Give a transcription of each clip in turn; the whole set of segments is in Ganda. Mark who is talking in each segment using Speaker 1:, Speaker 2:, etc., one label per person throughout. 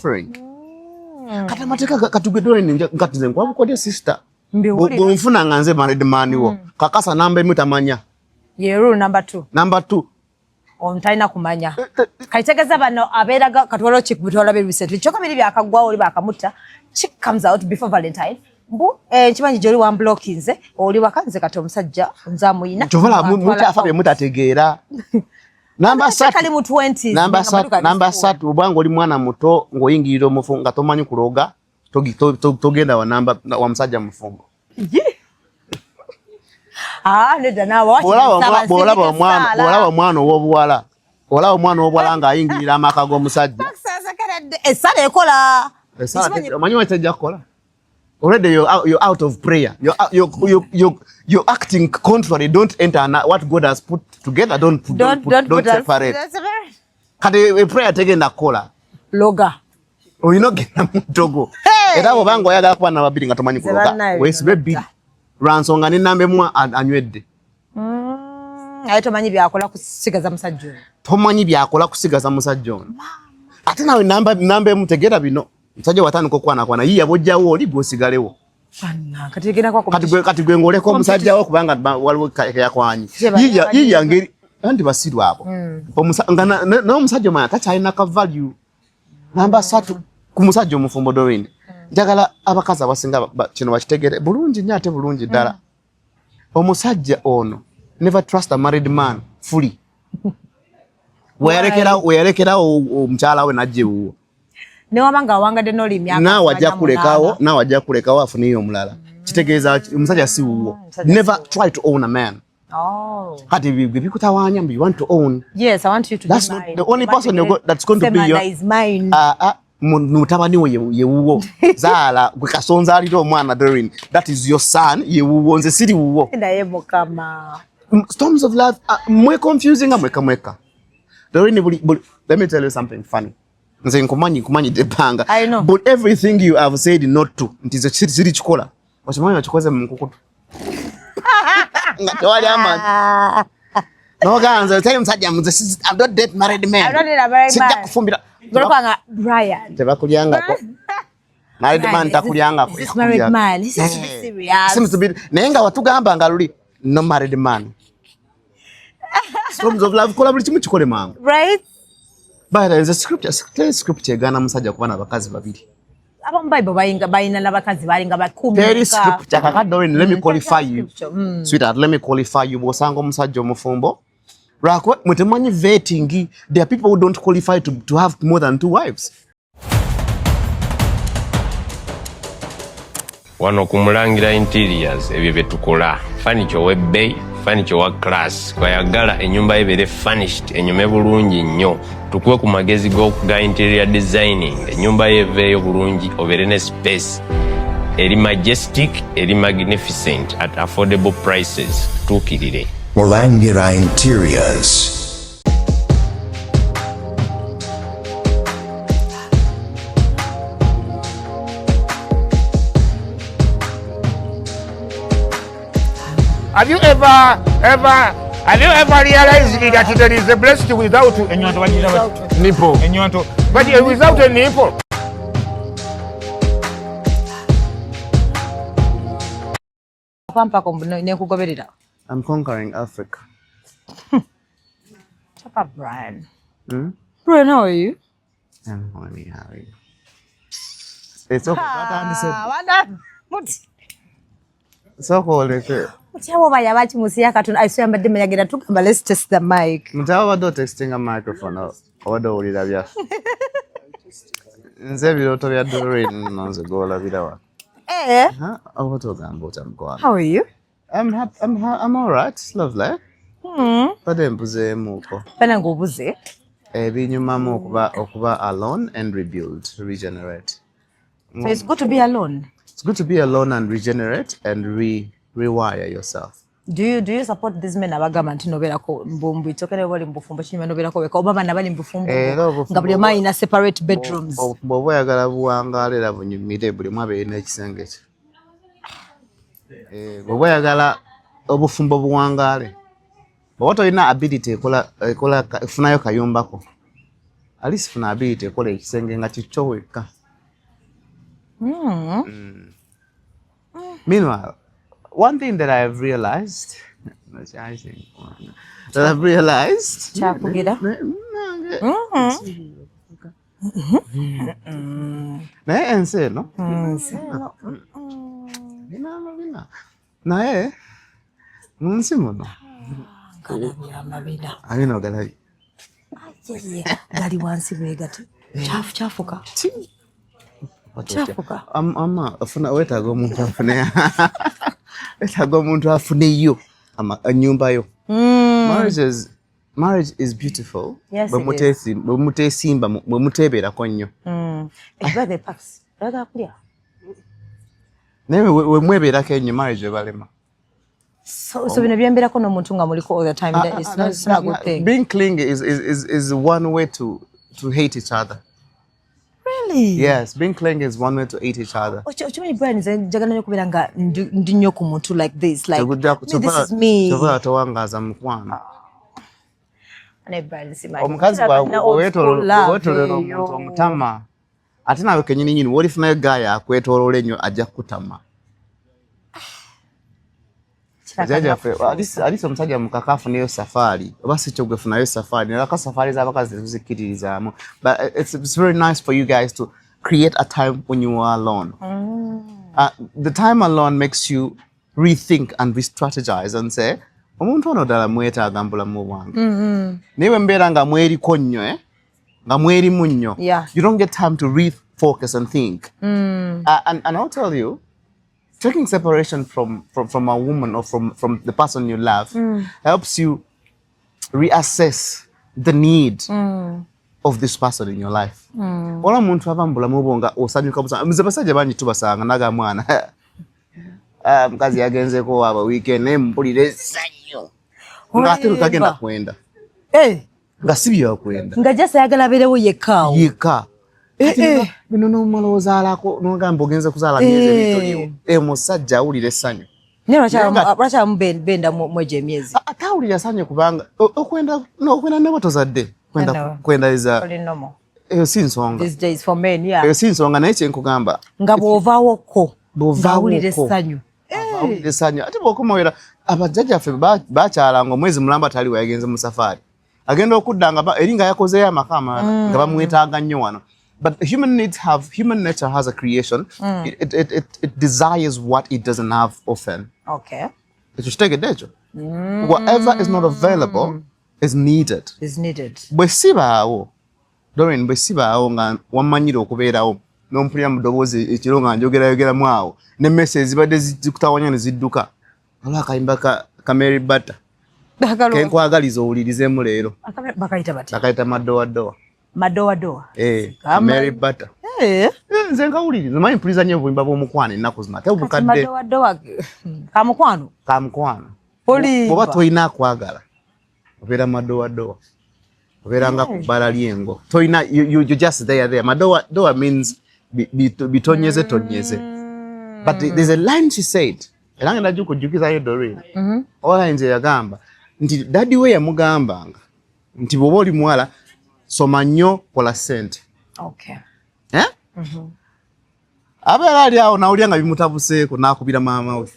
Speaker 1: Frank. Kati amateeka katugedole kati nze nkwabukodya sister. Bwonfuna nga nze married man wo. Kakasa namba emu tamanya.
Speaker 2: Ye rule number 2.
Speaker 1: Number 2.
Speaker 2: Ono talina kumanya. Kaitegeza bano abeeraga kati waliwo chick bwe be recently. Kyokka biri byakaggwawo oli bakamutta. Chick comes out before Valentine. Mbu nkimanyi gy'oli wamblockinze oli waka nze kati omusajja nze amuyina.
Speaker 1: Kyova mutafa bye mutategeera. Namba 3
Speaker 2: kali mu 20s.
Speaker 1: Namba 3 obanga oli mwana muto ng'oyingirira omufu nga tomanyi kuloga togenda wa namba wa musajja mufumbo.
Speaker 2: Nedda naawe
Speaker 1: Bw'olaba omwana ow'obuwala, olaba omwana ow'obuwala ng'ayingirira amaka g'omusajja.
Speaker 2: Essala ekola.
Speaker 1: Omanyi lwaki tejja kukola? Already you're out of prayer. You're acting contrary. Don't enter what God has put together. Don't separate. Kati prayer tegenda kukola.
Speaker 2: Loga.
Speaker 1: Olina ogenda mu ntogo. Era bw'obanga oyagala kuba na babiri nga tomanyi kuloga, weesibe bbiri. Lwa nsonga ne nnamba emu anywedde.
Speaker 2: Aye tomanyi byakola kusigaza musajja ono.
Speaker 1: Tomanyi byakola kusigaza musajja ono. Ate nawe namba emu tegeera bino. Musajja watandika okwanakwana yiya bw'ojjawo oli gw'osigalewo. Kati gwe ng'oleka omusajja wo kubanga waliwo keyakwanyi. Yiya ngeri anti basiru abo. N'omusajja omanya takyalina ka value. Namba 3 ku musajja omufumbo Doreen. Njagala abakazi abasinga kino bakitegere bulungi nnyo ate bulungi ddala. Omusajja ono never trust a married man fully. Weyarekerawo omukyala we n'ajja ewuwo.
Speaker 2: Newaba awangadde n'oli emyaka
Speaker 1: naawe ajja kulekawo afuneyo omulala. Kitegeeza omusajja si wuwo. Never try to own a man. Kati bwe bikutawaanya mbu you want to own.
Speaker 2: Yes, I want you to
Speaker 1: That's
Speaker 2: be mine.
Speaker 1: The only person that's going to be your
Speaker 2: is mine.
Speaker 1: Mutabani we ye wuwo. Zaala gwe kasonzaalira omwana Doreen. That is your son ye wuwo nze siri wuwo.
Speaker 2: Naye Mukama.
Speaker 1: Storms of life mwe confusing mweka mweka. Doreen buli, let me tell you something funny. Nze nkumanyi ebbanga.
Speaker 2: I know.
Speaker 1: But everything you have said not to nti nze siri kikola. Okimanyi okikoze mu nkukutu. Nga tewali amaanyi. N'ogamba teri musajja nze I don't date married men.
Speaker 2: I don't date a married man.
Speaker 1: Sijja kufumbira.
Speaker 2: Ngolokanga Brian.
Speaker 1: Tebakulyangako. Married man takulyangako.
Speaker 2: This married man. This is serious.
Speaker 1: Seems to be naye nga watugamba nga luli no married man. Storms of love kola buli kimu kikole mangu.
Speaker 2: Right?
Speaker 1: But there is a scripture egaana musajja kuba n'abakazi babiri.
Speaker 2: Abamu Bible bayina n'abakazi balinga bakumi.
Speaker 1: Teri scripture kakadde Doreen, let me qualify you. Sweetheart, let me qualify you. Bw'osanga omusajja omufumbo lwakuba mwe temumanyi vetting. There are people who don't qualify to have more than 2 wives.
Speaker 3: Wano ku Mulangira Interiors ebyo bye tukola. Furniture ow'ebbeeyi, furniture owa class. Kwayagala ennyumba ye ebeere furnished, enyume bulungi nnyo. Tukuwe ku magezi ga interior designing. Ennyumba ye eveeyo bulungi, obeere ne space eri majestic, eri magnificent at affordable prices. Tuukirire.
Speaker 4: Mulangira Interiors.
Speaker 5: Have you ever realized that there is a blessing without a nipple? But without a nipple.
Speaker 1: I'm conquering Africa.
Speaker 2: Chapa Brian. Hmm? Brian, how are you?
Speaker 1: I'm fine, how are you? It's okay. Sokoleke.
Speaker 2: Mutyawo baya baki musiya katuna I swear mbadde manyagera tugamba let's test the mic.
Speaker 1: Mutyawo badde testing a microphone obadde owulira byaffe. Nze ebirooto bya Doreen nno nze gw'olabira wano.
Speaker 2: Eh.
Speaker 1: Oba togamba otya mukwano?
Speaker 2: How are you?
Speaker 1: I'm happy, I'm all right. Lovely. Badde mbuzeemuuko.
Speaker 2: Bana ng'obuze.
Speaker 1: Ebinyumamu okuba alone and rebuild, regenerate.
Speaker 2: So it's good to be alone.
Speaker 1: It's good to be alone and regenerate and rewire yourself.
Speaker 2: Do you support these men abagamba nti nobeerako mbumbu itokere bali mbufumbo kinyuma nobeerako weka oba bana bali mbufumbo nga buli omu alina separate bedrooms.
Speaker 1: Bw'oba oyagala buwangaale era bunyumire buli omu abeere n'ekisenge kye. Bw'oba oyagala obufumbo buwangaale, bw'oba tolina ability ekola efunayo kayumbako. At least funa ability ekola ekisenge nga kikyo wekka. Meanwhile, one thing that I have realized
Speaker 2: Kyakugira.
Speaker 1: Naye ensi eno bina bina, naye mu nsi muno
Speaker 2: Ngalabye amabina.
Speaker 1: Abina ogalabye.
Speaker 2: Ayeye, gali wansi bwe gati. Kyafu kyafuka. Kyafuka.
Speaker 1: Ama ofuna weetaaga omuntu afune, weetaaga omuntu afuneyo ennyumba yo. Marriage is beautiful.
Speaker 2: Yes,
Speaker 1: bwe
Speaker 2: it
Speaker 1: bwe muteesimba bwe muteeberako nnyo.
Speaker 2: Ekibadde packs. Oyagala kulya?
Speaker 1: Naye we mwebeerako ennyo, marriage ebalema.
Speaker 2: So bino byembeerako n'omuntu nga muliko all the time, that is not, it's not a good thing.
Speaker 1: Being clingy is one way to hate each other.
Speaker 2: Really?
Speaker 1: Yes, being clingy is one way to hate each other.
Speaker 2: Okimanyi Brian, nze njagala nnyo okubeera nga ndi nnyo ku muntu like this, like
Speaker 1: Tekujja
Speaker 2: me, this is me.
Speaker 1: Kyova towangaaza mukwano.
Speaker 2: Ne Brian simanyi.
Speaker 1: Omukazi
Speaker 2: Kiraba nina old school love
Speaker 1: bw'weetoolera
Speaker 2: eyo.
Speaker 1: omuntu omutama, ate naawe kenyini nyini wolifunayo gaaya akwetooloola ennyo, ajja kukutama. Jjajjaffe alisi omusajja mukaka afuneyo safaari, oba si kyo gwe funayo safaari, naye safaari z'abakazi tetuzikkiririzaamu, but it's very nice for you guys to create a time when you are alone. The time alone makes you rethink and re-strategize and say, omuntu ono ddala mwetaaga mu bulamu bwange? Naye bwe mbeera nga mweriko nnyo, nga mwerimu nnyo, you don't get time to refocus and think. And I'll tell you, taking separation from a woman or from the person you love helps you reassess the need of this person in your life. Wala omuntu ava mu bulamu bwo nga osanyuka busa. Nze basajja bangi tubasanga naga mwana. Ah, mukazi yagenzeko waaba weekend, naye mpulira essanyu. Nga ate tagenda kwenda.
Speaker 2: Eh,
Speaker 1: Nga si byakwenda.
Speaker 2: Nga just ayagala abeerewo yekka awo.
Speaker 1: Yekka.
Speaker 2: Eh, eh.
Speaker 1: Bino n'omala ozaalako n'ogamba ogenze kuzaala myezi ebiri toliiwo. Omusajja awulira essanyu.
Speaker 2: Naye lwaki abamu benda mwegyo emyezi?
Speaker 1: Ate awulira essanyu kubanga okwenda, no, okwenda ne bwe tozadde. Kwenda
Speaker 2: Kwenda.
Speaker 1: kwenda is a
Speaker 2: Oli normal.
Speaker 1: Eyo si nsonga.
Speaker 2: These days for men, yeah.
Speaker 1: Eyo si nsonga, naye kye nkugamba,
Speaker 2: Nga bw'ovaawokko,
Speaker 1: Bw'ovaawokko.
Speaker 2: ng'awulira essanyu.
Speaker 1: Awulira essanyu. Ate bw'okomawera abajjajjaffe bakyalanga omwezi mulamba taliwo, yagenze mu safaari. Agenda okudda nga eri nga yakozeeyo amaka amalala, nga bamwetaaga nnyo wano. But human needs have human nature has a creation. It desires what it doesn't have often. Ekyo kitegedde ekyo? Whatever is not available is needed.
Speaker 2: Is needed.
Speaker 1: Bwe sibaawo, Doreen, bwe sibaawo nga wammanyira okubeerawo n'ompulira mu ddoboozi ekiro nga njogerayogeramu awo n'emmese ezibadde zikutawanya ne zidduka, waliwo akayimba ka Mary Butter kenkwagaliza owulirizeemu leero.
Speaker 2: Bakayita batya?
Speaker 1: Bakayita Madowadowa.
Speaker 2: Madowadowa.
Speaker 1: Eh, Mary Butter.
Speaker 2: Eh.
Speaker 1: Eh, nze nkawuliriza, manyi mpuliriza nnyo obuyimba bw'omukwano ennaku zino, ate
Speaker 2: Kati
Speaker 1: obukadde.
Speaker 2: Madowadowa kamukwano.
Speaker 1: Kamukwano.
Speaker 2: Olimba.
Speaker 1: Bw'oba tolina akwagala, obeera madowadowa, obeera nga ku bbala ly'engo, tolina you just there there. Madowa dowa means bitonyeze tonyeze. But there's a line she said, era ngenda gikujjukizayo, Doreen. Ola nze yagamba nti daddy we yamugambanga nti bw'oba oli muwala, soma nnyo, kola ssente. Eh? Abeera ali awo nawulira nga bimutabuseeko, n'akubira maama we,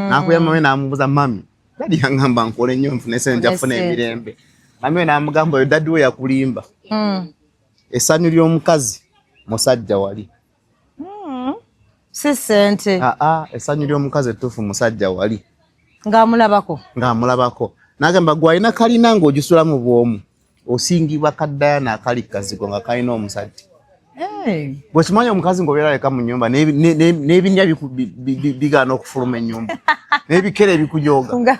Speaker 1: n'akubira maama we n'amubuuza, "Mummy, daddy yaŋŋamba nkole nnyo nfune sente,
Speaker 2: Nfune
Speaker 1: nfune
Speaker 2: ssente."
Speaker 1: emirembe." Mummy we n'amugamba, "Oyo daddy we yakulimba. Essanyu ly'omukazi musajja wali."
Speaker 2: Si ssente.
Speaker 1: Aa, essanyu ly'omukazi ettuufu musajja wali.
Speaker 2: Ng'amulabako.
Speaker 1: Ng'amulabako. N'agamba, "Gwe alina kalina ng'ogisulamu bw'omu, osingibwa kaddayana akali kazigo nga kalina omusajja."
Speaker 2: Hey.
Speaker 1: Bwekimanyi omukazi ng'obeera leka mu nnyumba n'ebinnya bigaana okufuluma ennyumba, n'ebikere ebikujooga,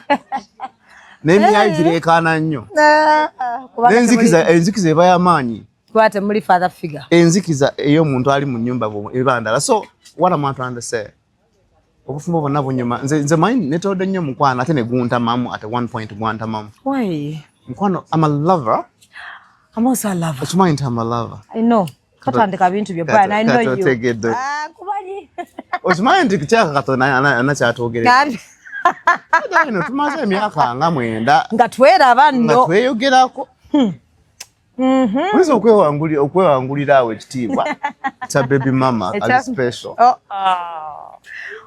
Speaker 1: n'emyayi gireekaana nnyo,
Speaker 2: Ah, kubanga
Speaker 1: n'enzikiza, enzikiza eba y'amaanyi.
Speaker 2: Kuba temuli father figure.
Speaker 1: Enzikiza ey'omuntu ali mu nnyumba eba ndala. So what am I trying to say? Obufumbo bwonna bunyuma. Nze manyi netodde nnyo mukwano, ate ne guntamamu at one point, gwantamamu.
Speaker 2: Why?
Speaker 1: Mukwano, I'm a lover.
Speaker 2: I'm also a lover.
Speaker 1: Okimanyi nti I'm a lover.
Speaker 2: I know. Katandika bintu byo, Brian. I know you.
Speaker 1: Katotegedde.
Speaker 2: Ah, kumanyi.
Speaker 1: Okimanyi nti kyaka Katonda anakyatwogerera.
Speaker 2: Kandi
Speaker 1: Eno tumaze emyaka nga 9
Speaker 2: nga tweraba
Speaker 1: nga
Speaker 2: nno.
Speaker 1: tweyogerako. Oyinza okwewangulira awo ekitiibwa kya baby mama ali special.
Speaker 2: Oh, oh.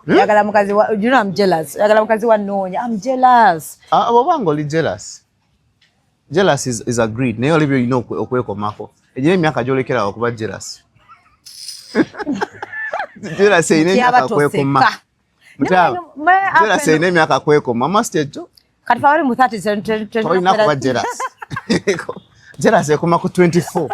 Speaker 2: Oyagala mukazi wa, you know I'm jealous. Oyagala mukazi wa noonya. I'm jealous.
Speaker 1: Ah, oba nga oli jealous. Jealous is agreed. Naye oli byolina okwekomako. Egyo emyaka gy'olekerawo okuba jealous. Jealous erina emyaka kwekoma. Mutaba. Jealous erina emyaka kwekoma. Must ekyo?
Speaker 2: Kati fa bali mu 30
Speaker 1: tolina kuba jealous. Jealous ekoma ku 24.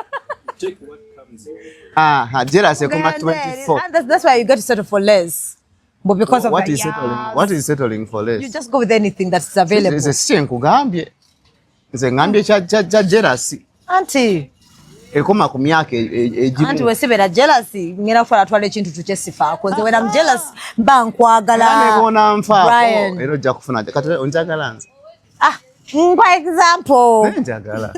Speaker 1: Aha, jealous ekoma 24.
Speaker 2: And that's why you got to settle for less. But because of
Speaker 1: what
Speaker 2: the
Speaker 1: is settling, what is settling for less?
Speaker 2: You just go with anything that's available.
Speaker 1: Nze si nkugambye. Nze ngambye kya jealousy.
Speaker 2: Auntie.
Speaker 1: Ekoma ku myaka egimu.
Speaker 2: Auntie wesibera jealousy ngenda kufa atwala ekintu tukyesifaako. Nze when I'm jealous mba nkwagala.
Speaker 1: Era ne bw'ona nfaako era ojja kufuna kati onjagala nze.
Speaker 2: Ah, nkwa example.
Speaker 1: Naye njagala.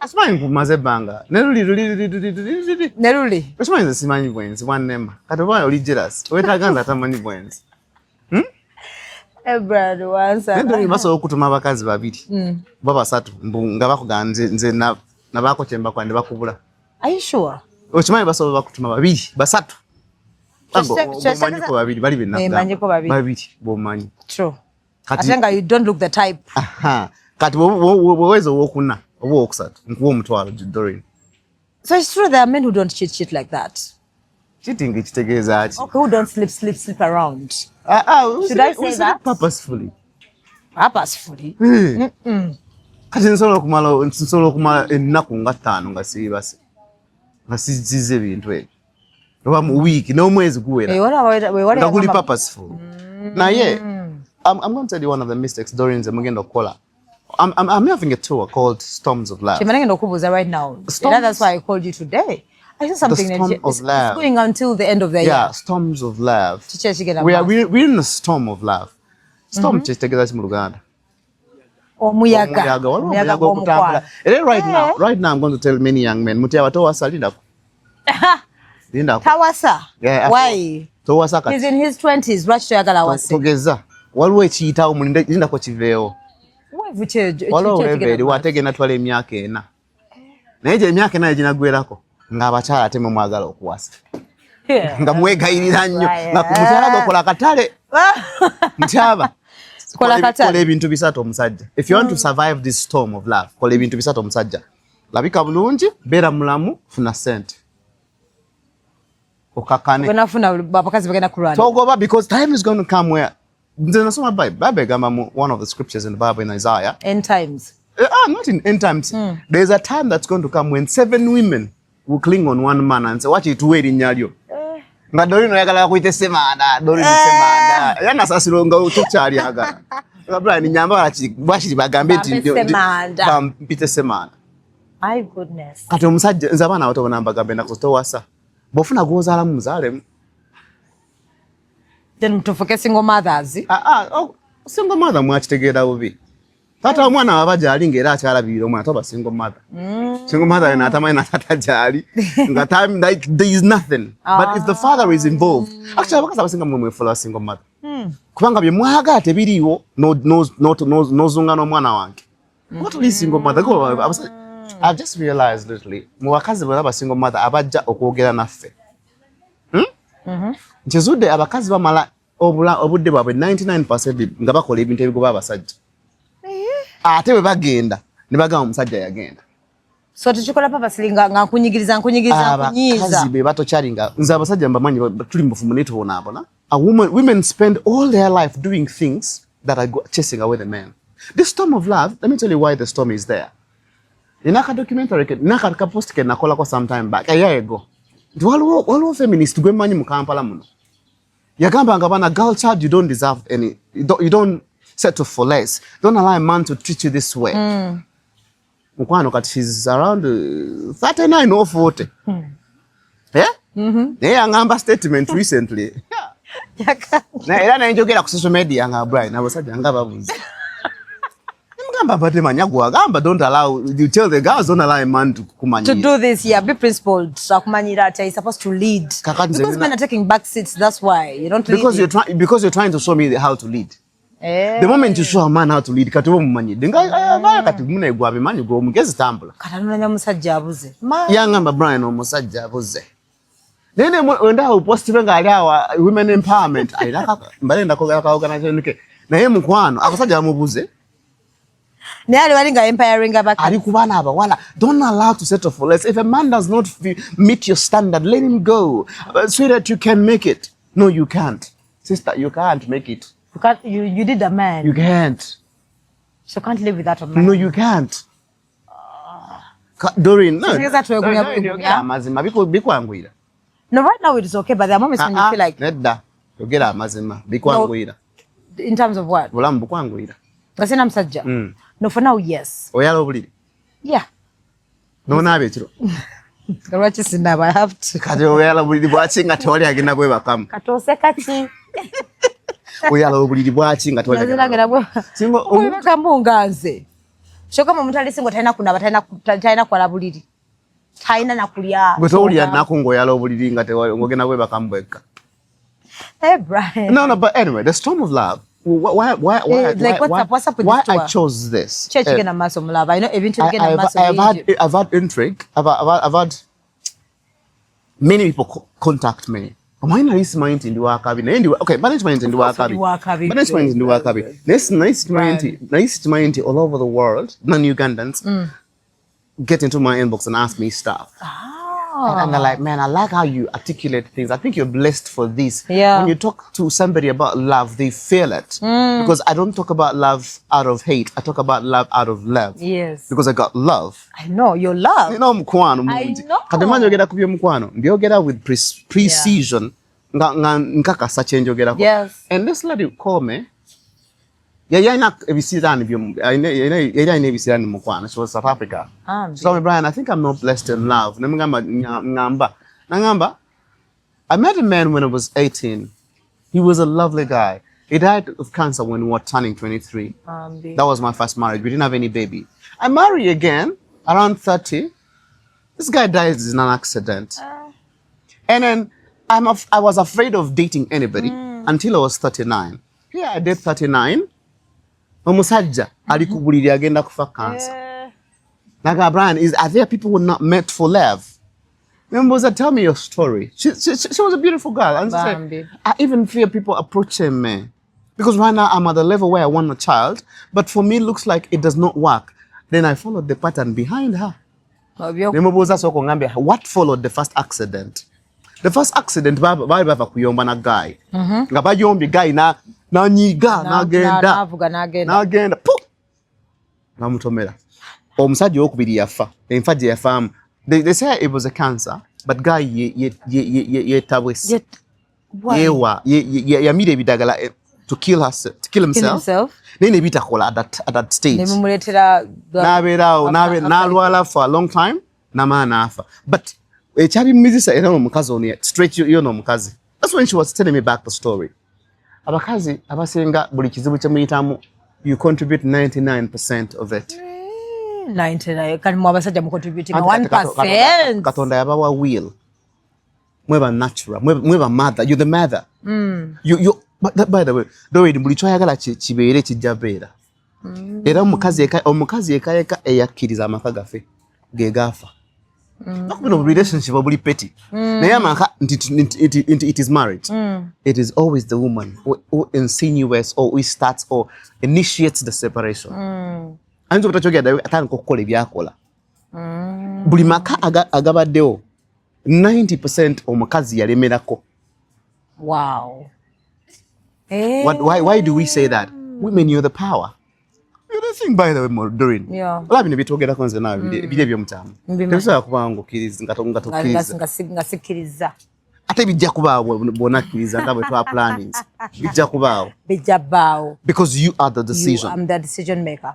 Speaker 1: Simanyi nkumaze ebbanga. Ne luli luli luli luli luli luli.
Speaker 2: Ne luli.
Speaker 1: Okimanyi nze simanyi bwenzi bwannema. Kati oba oli jealous. Weetaaga nze atamanyi bwenzi.
Speaker 2: Brad wansa.
Speaker 1: Naye Doreen basobola okutuma abakazi babiri oba basatu mbu nga bakugamba nze nabaako kye mbakola ne bakubula.
Speaker 2: Are you sure?
Speaker 1: Okimanyi basobola bakutuma babiri basatu. Omanyiko babiri bali
Speaker 2: benna. Manyiko babiri.
Speaker 1: Babiri bw'omanyi.
Speaker 2: True. Ate nga you don't look the type.
Speaker 1: Aha. Kati bw'oweza owokuna oba owokusatu nkuwa omutwalo Doreen.
Speaker 2: So it's true there are men who don't cheat like that.
Speaker 1: Cheating kitegeeza ki?
Speaker 2: Okay, who don't sleep around. Should I say that?
Speaker 1: Purposefully.
Speaker 2: Purposefully?
Speaker 1: Kati nsobola okumala ennaku nga 5 nga siibase. Nga sizize ebintu ebyo. Oba mu wiiki n'omwezi guwera. Nga guli purposeful. Naye I'm going to tell you one of the mistakes Doreen ze mugenda okukola. I'm having a tour called Storms of Love.
Speaker 2: Right now. That's why I called you today. I saw something
Speaker 1: the storm
Speaker 2: that
Speaker 1: of love.
Speaker 2: It's going until the end of the year.
Speaker 1: Yeah, storms of love. We're in a storm of love. Storm kitegeeza ki mu Luganda?
Speaker 2: Omuyaga.
Speaker 1: Omuyaga ogutambula. Era right now I'm going to tell many young men, mutyaba towasa lindako. Lindako.
Speaker 2: Tawasa.
Speaker 1: Yeah,
Speaker 2: why?
Speaker 1: Towasa kati.
Speaker 2: He's in his 20s. Lwaki toyagala awase?
Speaker 1: Togeza. Waliwo ekiyitawo mulinde lindako kiveewo. Waliwo weve wategenda twala emyaka 4. Naye gye emyaka 4 ginaggwerako ng'abakyala ate mwe mwagala okuwasa. Nga mwegayirira nnyo nga mukyala gokola akatale. Mutyaba. Kola ebintu bisatu omusajja. If you want to survive this storm of love, kola ebintu bisatu omusajja. Labika bulungi, beera mulamu, funa ssente. Okakane.
Speaker 2: Wenafuna abakazi bagenda kulwana.
Speaker 1: Togoba because time is going to come where nze nasoma Bible. Bible egamba mu one of the scriptures in the Bible in Isaiah.
Speaker 2: End times.
Speaker 1: Not in end times. There's a time that's going to come when 7 women will cling on one man and say, "Wachi tuwe erinnya lyo." Nga Doreen oyagala kuyita Ssemanda, Doreen Ssemanda. Era nasasira nga tokyali agala. Nga Brian nyamba lwaki bagambe nti bampite Ssemanda.
Speaker 2: My goodness.
Speaker 1: Kati omusajja nze abaana abato bonna mbagambe ennaku towasa. Bw'ofuna gw'ozaalamu muzaalemu.
Speaker 2: Then tufuke single mothers.
Speaker 1: Single mother mwakitegeera bubi. Taata omwana waba gy'ali ng'era akyalabirira omwana toba single mother. Single mother yena atamanyi na taata gy'ali. Nga time like there is nothing. But if the father is involved, actually abakazi abasinga mmwe mwefuula single mother. Kubanga bye mwagala tebiriiwo n'ozunga n'omwana wange. What toli single mother? I've just realized literally mu bakazi bonna ba single mother abajja okwogera naffe. Nkizudde abakazi bamala obudde bwabwe 99% nga bakola ebintu ebigoba abasajja. Ate bwe bagenda ne bagamba omusajja yagenda.
Speaker 2: So tukikola purposely nga nkunyigiriza nkunyiiza.
Speaker 1: Abakazi be batokyalinga nze abasajja mbamanyi tuli mu bufumbo naye tubonaabona. Women spend all their life doing things that are chasing away the men. This storm of love, let me tell you why the storm is there. Nina documentary naka ka post ke nakolako some time back, a year ago. Nti waliwo feminist gwe mmanyi mu Kampala muno. Yagamba nga bana girl child, you don't deserve any, you don't settle for less. Don't allow a man to treat you this way. Mukwano kati she's around 39 or 40. Yeah? Naye yangamba statement recently. Era naye njogera ku social media nga Brian abasajja nga babuze. Nimugamba mbadde manya gwagamba don't allow, you tell the girls don't allow a man to kumanyira.
Speaker 2: To do this, yeah, be principled. Akumanyira ati he's supposed to lead.
Speaker 1: Kakati
Speaker 2: Because men are taking back seats, that's why you don't lead.
Speaker 1: Because you're trying to show me how to lead.
Speaker 2: Eh.
Speaker 1: The moment you show a man how to lead, kati oba omumanyidde nga avaayo kati mune gwe abimanyi, gwe omugezi, tambula.
Speaker 2: Kati anonanya musajja abuze.
Speaker 1: Yangamba, "Brian, omusajja abuze." Naye wenda post be ng'ali awa women empowerment, alina mbale ndakogera ka organization ke, naye mukwano abasajja bamubuze.
Speaker 2: Naye ali wali nga empowering abakazi.
Speaker 1: Ali ku baana abawala, don't allow to settle for less. If a man does not meet your standard, let him go. Sweetheart, you can make it. No, you can't, sister, you can't make it.
Speaker 2: You can't, you did a man.
Speaker 1: You can't.
Speaker 2: So can't live without a man.
Speaker 1: No, you can't. Doreen, no.
Speaker 2: Kitegeeza twegumya
Speaker 1: Doreen,
Speaker 2: bwegumya.
Speaker 1: yogera amazima, bikwanguyira.
Speaker 2: No, right now it is okay, but there are moments when you
Speaker 1: Ah, ah,
Speaker 2: feel like
Speaker 1: nedda, yogera amazima, bikwanguyira.
Speaker 2: In terms of what?
Speaker 1: Bulamu bukwanguyira?
Speaker 2: Nga sina musajja? No, for now, yes.
Speaker 1: Oyala obuliri?
Speaker 2: Yeah.
Speaker 1: Nonaaba ekiro?
Speaker 2: Nga lwaki sinaba? I have to.
Speaker 1: Kati oyala obuliri bwaki nga tewali agenda bwebakamu?
Speaker 2: Katoose kaki?
Speaker 1: Oyala obuliri bwaki nga tewali agenda
Speaker 2: Naziragera
Speaker 1: Singa
Speaker 2: bwebakamu nga nze. Kyokka mu muntu ali single talina kunaba, talina kwala buliri. Talina na kulya.
Speaker 1: Gwe towulira nnaku ng'oyala obuliri nga tewali ng'ogenda bwebakamu bwekka?
Speaker 2: Hey, Brian.
Speaker 1: No, but anyway, the storm of love, why,
Speaker 2: Eh, like,
Speaker 1: why,
Speaker 2: what's up? What's up with
Speaker 1: why
Speaker 2: this tour?
Speaker 1: I chose this?
Speaker 2: Ki ekigenda mu maaso mu love? I know ebintu ebigenda mu maaso
Speaker 1: I've had
Speaker 2: bingi.
Speaker 1: I've had intrigue. I've had many people contact me. Omanyi nali simanyi nti ndi wakabi, naye ndi, okay, bane simanyi nti ndi wakabi.
Speaker 2: Ndi wakabi.
Speaker 1: Bane simanyi nti ndi wakabi, naye nali simanyi nti all over the world non-Ugandans get into my inbox and ask me stuff. And they're like, "Man, I like how you articulate things. I think you're blessed for this." When you talk to somebody about love, they feel it. Because I don't talk about love out of hate. I talk about love out of love. Because I got love.
Speaker 2: I know your love.
Speaker 1: Nina omukwano
Speaker 2: I
Speaker 1: mungi.
Speaker 2: know.
Speaker 1: Kati mba njogera ku by'omukwano, mbyogera with precision nga nkakasa kye njogerako. And this lady called me. Yali alina ebisiraani yali alina ebisiraani mu mukwano. She was South Africa.
Speaker 2: Ambi.
Speaker 1: She told me, "Brian, I think I'm not blessed in love." Nemugamba, ngamba. Nangamba, "I met a man when I was 18. He was a lovely guy. He died of cancer when we were turning 23.
Speaker 2: Ambi.
Speaker 1: That was my first marriage. We didn't have any baby. I marry again around 30. This guy dies in an accident. And then I was afraid of dating anybody until I was 39. Here I did 39. Omusajja ali ku buliri agenda kufa cancer.
Speaker 2: Eh,
Speaker 1: Naga, 'Brian, are there people who are not meant for love?' Nembuuza, 'Tell me your story.' She was a beautiful girl. And she said,
Speaker 2: Bambi.
Speaker 1: 'I even fear people approaching me. Because right now I'm at the level where I want a child, but for me it looks like it does not work.' Then I followed the pattern behind her. Nemubuuza, 'Sooka ongambe what followed the first accident.' The first accident, baali bava kuyomba na guy. Nga bayombye, guy nanyiga n'agenda.
Speaker 2: N'avuga n'agenda.
Speaker 1: N'agenda pu namutomera. Omusajja owokubiri yafa enfa gye yafaamu. They say it was a cancer, but guy yetabwese.
Speaker 2: Why?
Speaker 1: Yewa yamira ebidagala to kill herself, to kill
Speaker 2: Kill
Speaker 1: himself,
Speaker 2: himself.
Speaker 1: naye nebitakola at that stage.
Speaker 2: Nebimuleetera
Speaker 1: N'abeeraawo n'alwala for a long time, namala n'afa. But ekyabimumizisa era omukazi ono straight yono omukazi, that's when she was telling me back the story. Abakazi abasinga buli kizibu kye muyitamu, you contribute 99% of it.
Speaker 2: 99? Kati mu abasajja mu contributing
Speaker 1: Anti kati
Speaker 2: 1%.
Speaker 1: Katonda yabawa will. Mweba natural, mweba mother, you're the mother. But by the way, Doreen, buli kyoyagala kibeere kijja beera. Era omukazi yeka yeka eyakkiriza amaka gaffe ge gaafa. Nakubino relationship obuli petty. Naye amaka nti it is marriage. It is always the woman who insinuates or who starts or initiates the separation. Ayinza obutakyogera ddawe, atandika okukola ebyakola. Buli maka agabaddewo 90% omukazi yalemerako.
Speaker 2: Wow. Eh.
Speaker 1: Why do we say that? Women, you're the power. You're the thing, by the way, Doreen. Olaba bino byetwogerako nze naawe biri ebyomutaano.
Speaker 2: Mbimanyi.
Speaker 1: Tebisobola kubanga ng'okkiriza nga tokkiriza.
Speaker 2: Nga sikkiriza.
Speaker 1: Ate bijja kubaawo bw'onakkiriza nga bwe twa plannings. Bijja kubaawo.
Speaker 2: Bijja bbaawo.
Speaker 1: Because you are the decision.
Speaker 2: You, I'm the decision maker.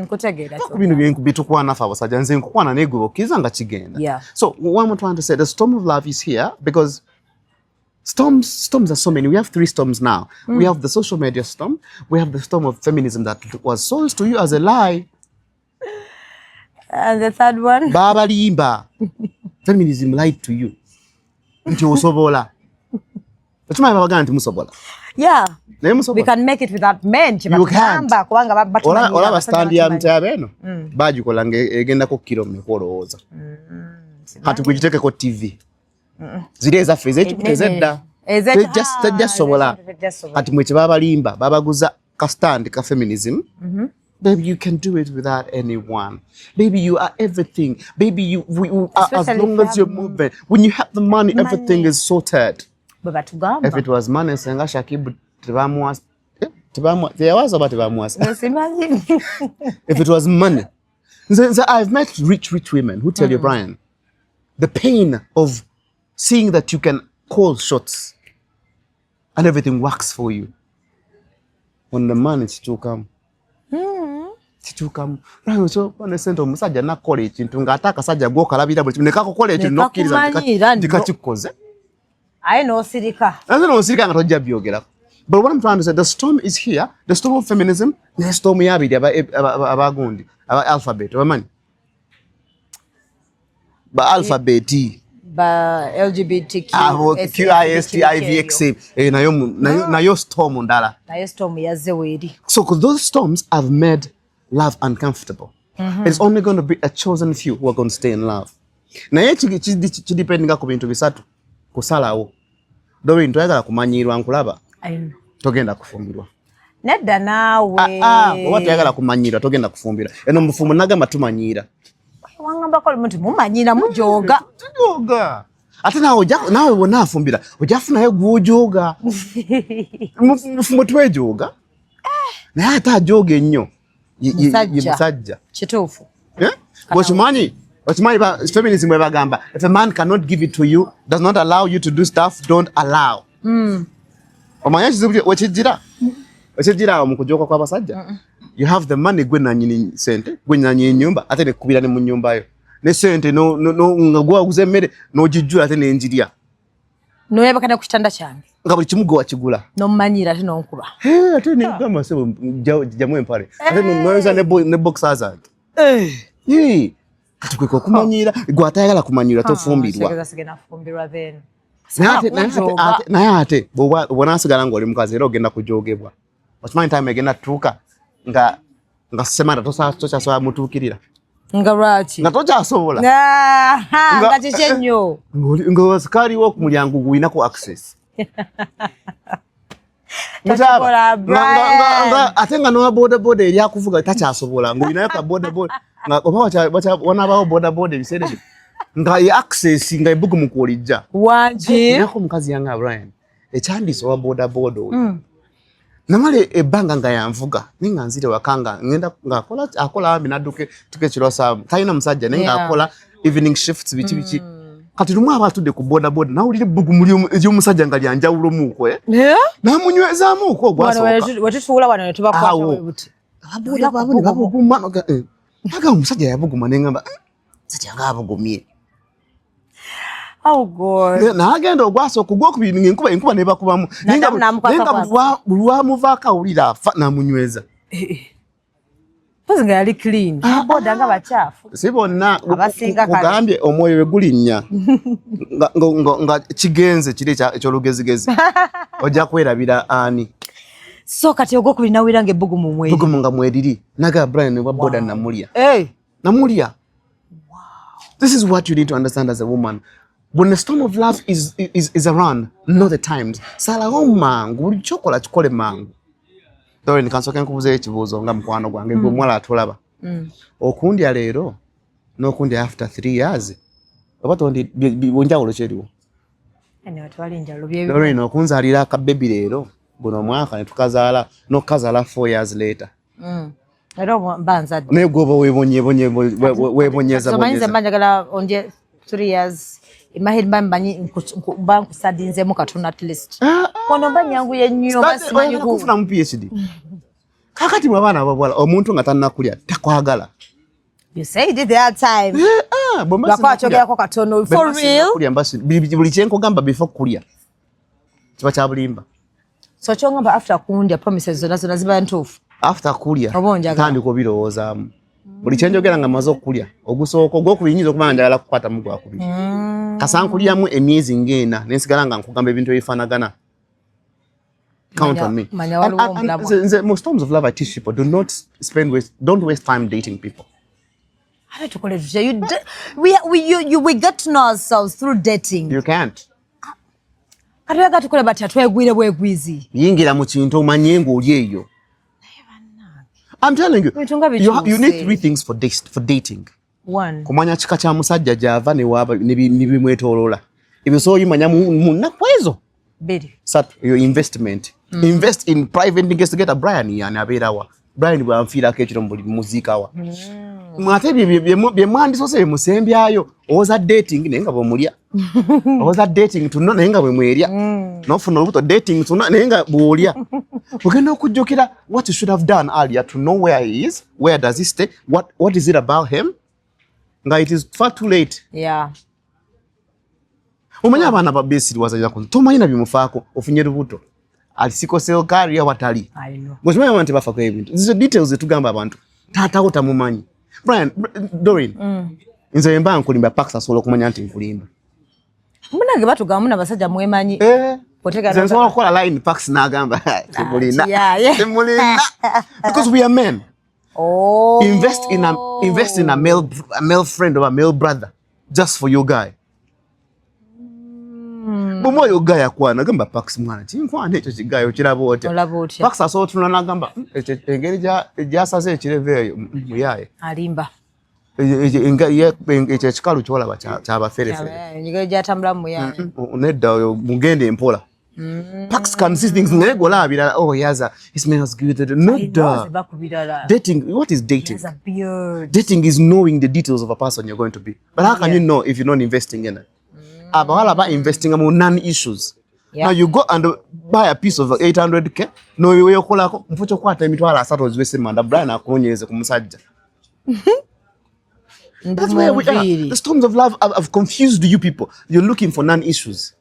Speaker 2: Kutegeera.
Speaker 1: Ku bino byetukwana ffe abasajja, nze nkukwana naye gwe okkiriza nga kigenda. So what I'm trying to say, the storm of love is here because storms are so many. We have three storms now. We have the social media storm. We have the storm of feminism that was sold to you as a lie.
Speaker 2: And the third one?
Speaker 1: Babalimba. Feminism lied to you. Nti osobola. Okimanyi babagamba nti musobola.
Speaker 2: Yeah.
Speaker 1: Naye musobola.
Speaker 2: We can make it without men. Kyebatugamba kubanga
Speaker 1: batumanyira. Olaba stand ya mutyabe eno. Bagikola nga egendako kiro mmeka olowooza. Kati gwe gitekeko TV. Ziri ezaffe ez'ekikuta ez'edda. Tejja sobola. Kati mwe kye babalimba babaguza ka stand ka feminism. Baby, you can do it without anyone. Baby, you are everything. Baby, you, we, we, as long as you're moving. When you have the money, everything is sorted. If it was money, senga Shakib tebamuwa teyawaza oba tebamuwasa. If it was money. I've met rich, rich women who tell you, Brian, the pain of seeing that you can call shots and everything works for you. When the money kituukamu. Kituukamu. Brian, sente omusajja nakola ekintu ng'ate akasajja gw'okalabira buli kimu ne kakukola ekintu n'okkiriza nti kakikoze.
Speaker 2: Aye n'osirika.
Speaker 1: Ate n'osirika nga tojja byogerako. But what I'm trying to say, the storm is here, the storm of feminism, ne storm y'abiri abagundi, aba alphabet, obamanyi? Ba alphabet.
Speaker 2: Ba LGBTQ.
Speaker 1: Q I S T I V X A. Nayo storm ndala.
Speaker 2: Nayo storm yazze weeri.
Speaker 1: So those storms have made love uncomfortable. It's only going to be a chosen few who are going to stay in love. Naye kidependinga ku bintu bisatu. Kusalawo. Doreen, toyagala kumanyirwa nkulaba. Togenda kufumbirwa.
Speaker 2: Nedda naawe.
Speaker 1: Oba toyagala kumanyirwa togenda kufumbirwa. Eno mufumbo nagamba tumanyira.
Speaker 2: Wangambako olumu nti mumanyira mujooga.
Speaker 1: Tujooga. Ate naawe wonna afumbira ojja kufunayo gw'ojooga. Mufumbo twejooga. Naye ate ajooga ennyo ye musajja.
Speaker 2: Kituufu.
Speaker 1: Okimanyi? Okimanyi feminism bwe bagamba, if a man cannot give it to you, does not allow you to do stuff, don't allow. Omanyi ekizibu wekijjira? Wekijjira awo mu kujooka kw'abasajja? You have the money gwe nannyini ssente, gwe nannyini nnyumba, ate nekukubira ne mu nnyumba yo. Ne ssente nga gwe waguza emmere n'ogijjula ate n'enjirya.
Speaker 2: N'oyebaka ne ku kitanda kyange.
Speaker 1: Nga buli kimu gwe wakigula.
Speaker 2: N'ommanyiira ate n'onkuba.
Speaker 1: Ate negamba ssebo jjamu empale. Ate n'oyoza ne boxer zange. Kati kweka okumanyiira, gwe atayagala kumanyiira tofumbirwa. Naye ate bw'onaasigala ng'oli mukazi era ogenda kujoogebwa. Okimanyi time egenda tutuuka nga semanda tokyasobola mutuukirira.
Speaker 2: Nga lwaki?
Speaker 1: Nga tokyasobola.
Speaker 2: Nga kiki ennyo?
Speaker 1: Nga sikaaliwo ku mulyango gulinako access. Ate nga n'owa boda boda eri akuvuga takyasobola ng'olinayo ka boda boda nga oba wanaabawo boda boda ebiseera ebyo nga ye access nga ebbugumu kw'olijja.
Speaker 2: Wangi?
Speaker 1: Nako omukazi yanga Brian ekyandiisa owa boda boda oyo. Namala ebbanga nga yanvuga naye nga nzire waka nga ngenda ng'akola akola ambi n'adduka tuka ekiro saa talina musajja naye ng'akola evening shifts biki biki. Kati lumu aba atudde ku boda boda n'awulira ebbugumu ly'omusajja nga lya njawulomuuko n'amunywezaamuuko ogwasooka.
Speaker 2: Wetutuula wano ne tubakwata bwe buti.
Speaker 1: Ababoda baabo ne babuguma aga omusajja yabuguma ne ngamba musajja nga abugumye.
Speaker 2: Oh God.
Speaker 1: N'agenda ogwasooka ogwokubiri ng'enkuba enkuba n'ebakubamu naye nga buli lwamuvaako awulira afa n'amunyweza.
Speaker 2: Mpozi nga yali clean. Boda nga bakyafu.
Speaker 1: Si bonna kugambye omwoyo we gulinnya nga kigenze kiri eky'olugezigezi ojja kwerabira ani.
Speaker 2: So kati ogwokubiri nawulira ng'ebbugumu mweri.
Speaker 1: Ebbugumu nga mweriri. Naga Brian wa boda namulya. Namulya. This is what you need to understand as a woman. When the storm of love is around, not the times. Salawo mangu, buli kyokola kikole mangu. Doreen, kansooke nkubuuzeeyo ekibuuzo nga mukwano gwange gwe omuwala atulaba. Okundya leero n'okundya after 3 years oba tondi njawulo ki eriwo? Doreen, okunzaalira akabebi leero guno omwaka ne tukazaala n'okukazaala 4 years later.
Speaker 2: Era mba nzadde.
Speaker 1: Naye gwe oba weebonyeza.
Speaker 2: Omanyiza mba njagala ondye 3 years imahiri mba mmanyi mba nkusadinzeemu katono at least. Kono mba nyanguye nnyo mba simanyi
Speaker 1: kufunamu PhD. Kakati mwe abaana abawala omuntu nga tannakulya takwagala.
Speaker 2: You said it that time. Lwakuba kyogerako katono for real.
Speaker 1: Buli kye nkugamba before kulya kiba kya bulimba.
Speaker 2: So kyongamba after kundya promises zonna zonna ziba ntuufu.
Speaker 1: After kulya tandika obirowoozaamu. Buli kye njogera nga mmaze okulya ogusooka ogwokubiri nyinza okuba nga njagala kukwatamu gwakubiri. Kasa nkulyamu emyezi ng'ena ne nsigala nga nkugamba ebintu ebifaanagana. Count on me.
Speaker 2: Manya waliwo
Speaker 1: And
Speaker 2: omulamwa.
Speaker 1: nze, mu storms of love, I teach people, do not spend waste, don't waste time dating people.
Speaker 2: Ate tukole tutya? You we, you, you, we get to know ourselves through dating.
Speaker 1: You can't.
Speaker 2: Kati oyagala tukole batya? Twegwire bwegwizi?
Speaker 1: Yingira mu kintu omanye ng'oli eyo. I'm telling you,
Speaker 2: Ebintu nga
Speaker 1: you need
Speaker 2: bikyuse.
Speaker 1: three things for dating.
Speaker 2: One.
Speaker 1: Kumanya kika kya musajja gy'ava ne waaba ne bimwetooloola. Ebyo so oyimanya mu nnaku ezo
Speaker 2: Bbiri.
Speaker 1: 3, your investment. Invest in private investigator. Brian yani abeerawa? Brian bwanfiirako ekiro mu buli muziikawa? Ate ebyo bye mwandisoose bye musembyayo. Owoza dating naye nga bwemulya, owoza dating tuno naye nga bwe mwerya, nofuna olubuto, dating tuno naye nga bw'olya. Ogenda okujjukira what you should have done earlier to know where he is, where does he stay, what is it about him, nga it is far too late. Omanyi abaana babesiriwaza, tomanyi na bimufaako, ofunye lubuto, ali sickle cell carrier watali.
Speaker 2: I know.
Speaker 1: Ngokimanyi abantu tebafako ebintu. Zizo details zetugamba abantu taatawo tamumanyi. Brian, Dorin, nze mba nkulimba, Pax asobola okumanya nti nkulimba.
Speaker 2: Munange batugamba muna abasajja mwemanyi.
Speaker 1: Eh,
Speaker 2: Otegana.
Speaker 1: nze nsobola okukola line, Pax n'agamba temulina. Temulina, because we are men.
Speaker 2: Oh.
Speaker 1: Invest in a male friend or a male brother just for your guy. Bw'omuwa oyo guy akwana, gamba, "Pax mwana kinkwana ekyo kigayo kiraba otya?"
Speaker 2: Olaba otya?
Speaker 1: Pax asobola otunula n'agamba, ekyo engeri gyasaze ekirevu eyo, muyaaye."
Speaker 2: Alimba.
Speaker 1: Ekyo ekikalu kyolaba kyabaferefere.
Speaker 2: Engeri gyatambulamu muyaye.
Speaker 1: Nedda, oyo mugende mpola. Pax can see things naye golaba birala. "Oh, he has a, he smells good." Nedda.
Speaker 2: Bakubirala.
Speaker 1: Dating, what is dating?
Speaker 2: Has a beard.
Speaker 1: Dating is knowing the details of a person you're going to be. But how can you know if you're not investing in it? Abawala ba investing mu non issues. Now you go and buy a piece of 800K noweyokolako nfo kyokwata 30,000 oziwese manda Brian akunoonyereze ku musajja. That's where we are.
Speaker 2: Nviiri.
Speaker 1: The storms of love have confused you people. You're looking for non issues.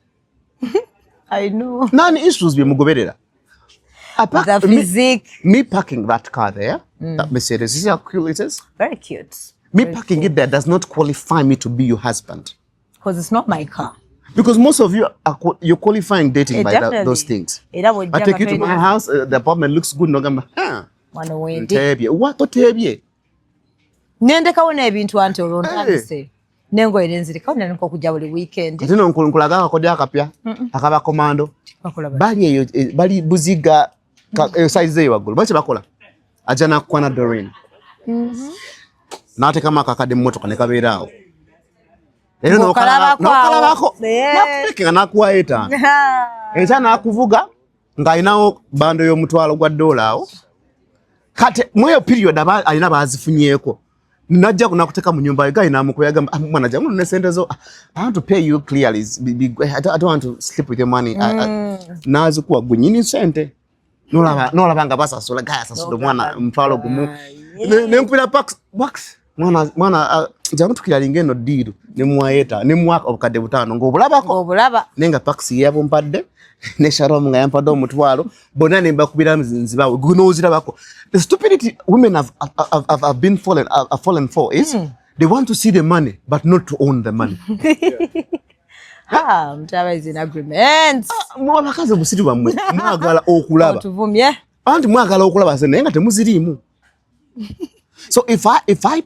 Speaker 2: I know.
Speaker 1: Non issues bye mugoberera.
Speaker 2: The physique.
Speaker 1: Me parking that car there, that Mercedes, you see how cool it is?
Speaker 2: Very cute.
Speaker 1: Me parking it there does not qualify me to be your husband.
Speaker 2: Because it's not my car.
Speaker 1: Because most of you are you're qualifying dating
Speaker 2: Eh,
Speaker 1: by
Speaker 2: definitely.
Speaker 1: those things.
Speaker 2: Era bw'ojja
Speaker 1: I take you to
Speaker 2: nga
Speaker 1: my house, the apartment looks good. Nogamba, huh?
Speaker 2: Wano wendi.
Speaker 1: Ntebye. What otebye?
Speaker 2: Nendekawo n'ebintu anti olwo ntandise. N'engoye nenzirekawo nandika okujja buli weekend.
Speaker 1: Ate no nkulaga akakodyo akapya akaba komando.
Speaker 2: Bakola bati.
Speaker 1: Bali eyo bali buziga eyo size eyo waggulu. Baki bakola. Ajja nakwana Doreen. N'ateekamu akakadde mu mmotoka ne kabeera awo. Era
Speaker 2: Ng'okalabako awo.
Speaker 1: n'okalabako.
Speaker 2: Eh.
Speaker 1: Nakuteeka n'akuwa 5. Enkya n'akuvuga ng'alinawo bando y'omutwalo gwa ddoola awo. Kati mu eyo period aba alina baazifunyeeko. Najja nakuteeka mu nyumba ye gayi n'amukuba yagamba, "Ah, mwana jangu ne sente zo. Ah, I want to pay you clearly. I don't want to sleep with your money." N'azikuwa gwe nnyini sente. N'olaba nga basasula gayi asasudde omwana 10,000. Ne nkubira Pax, "Pax, mwana mwana, ah, jangu tukiralinga eno deal." Ne muwa 5, ne muwa 5,000 ng'obulabako.
Speaker 2: Ng'obulaba.
Speaker 1: Naye nga Pax yabumpadde ne Shalom nga yampadde 100,000, bonna ne mbakubira nzibawe gunoozirabako. The stupidity women have been fallen, have fallen for is they want to see the money but not to own the money.
Speaker 2: Ha, Mutaba is in agreement.
Speaker 1: Mwe abakazi obusiru bwammwe mwagala okulaba.
Speaker 2: Otuvumye.
Speaker 1: Anti mwagala okulaba se naye nga temuziriimu. So if I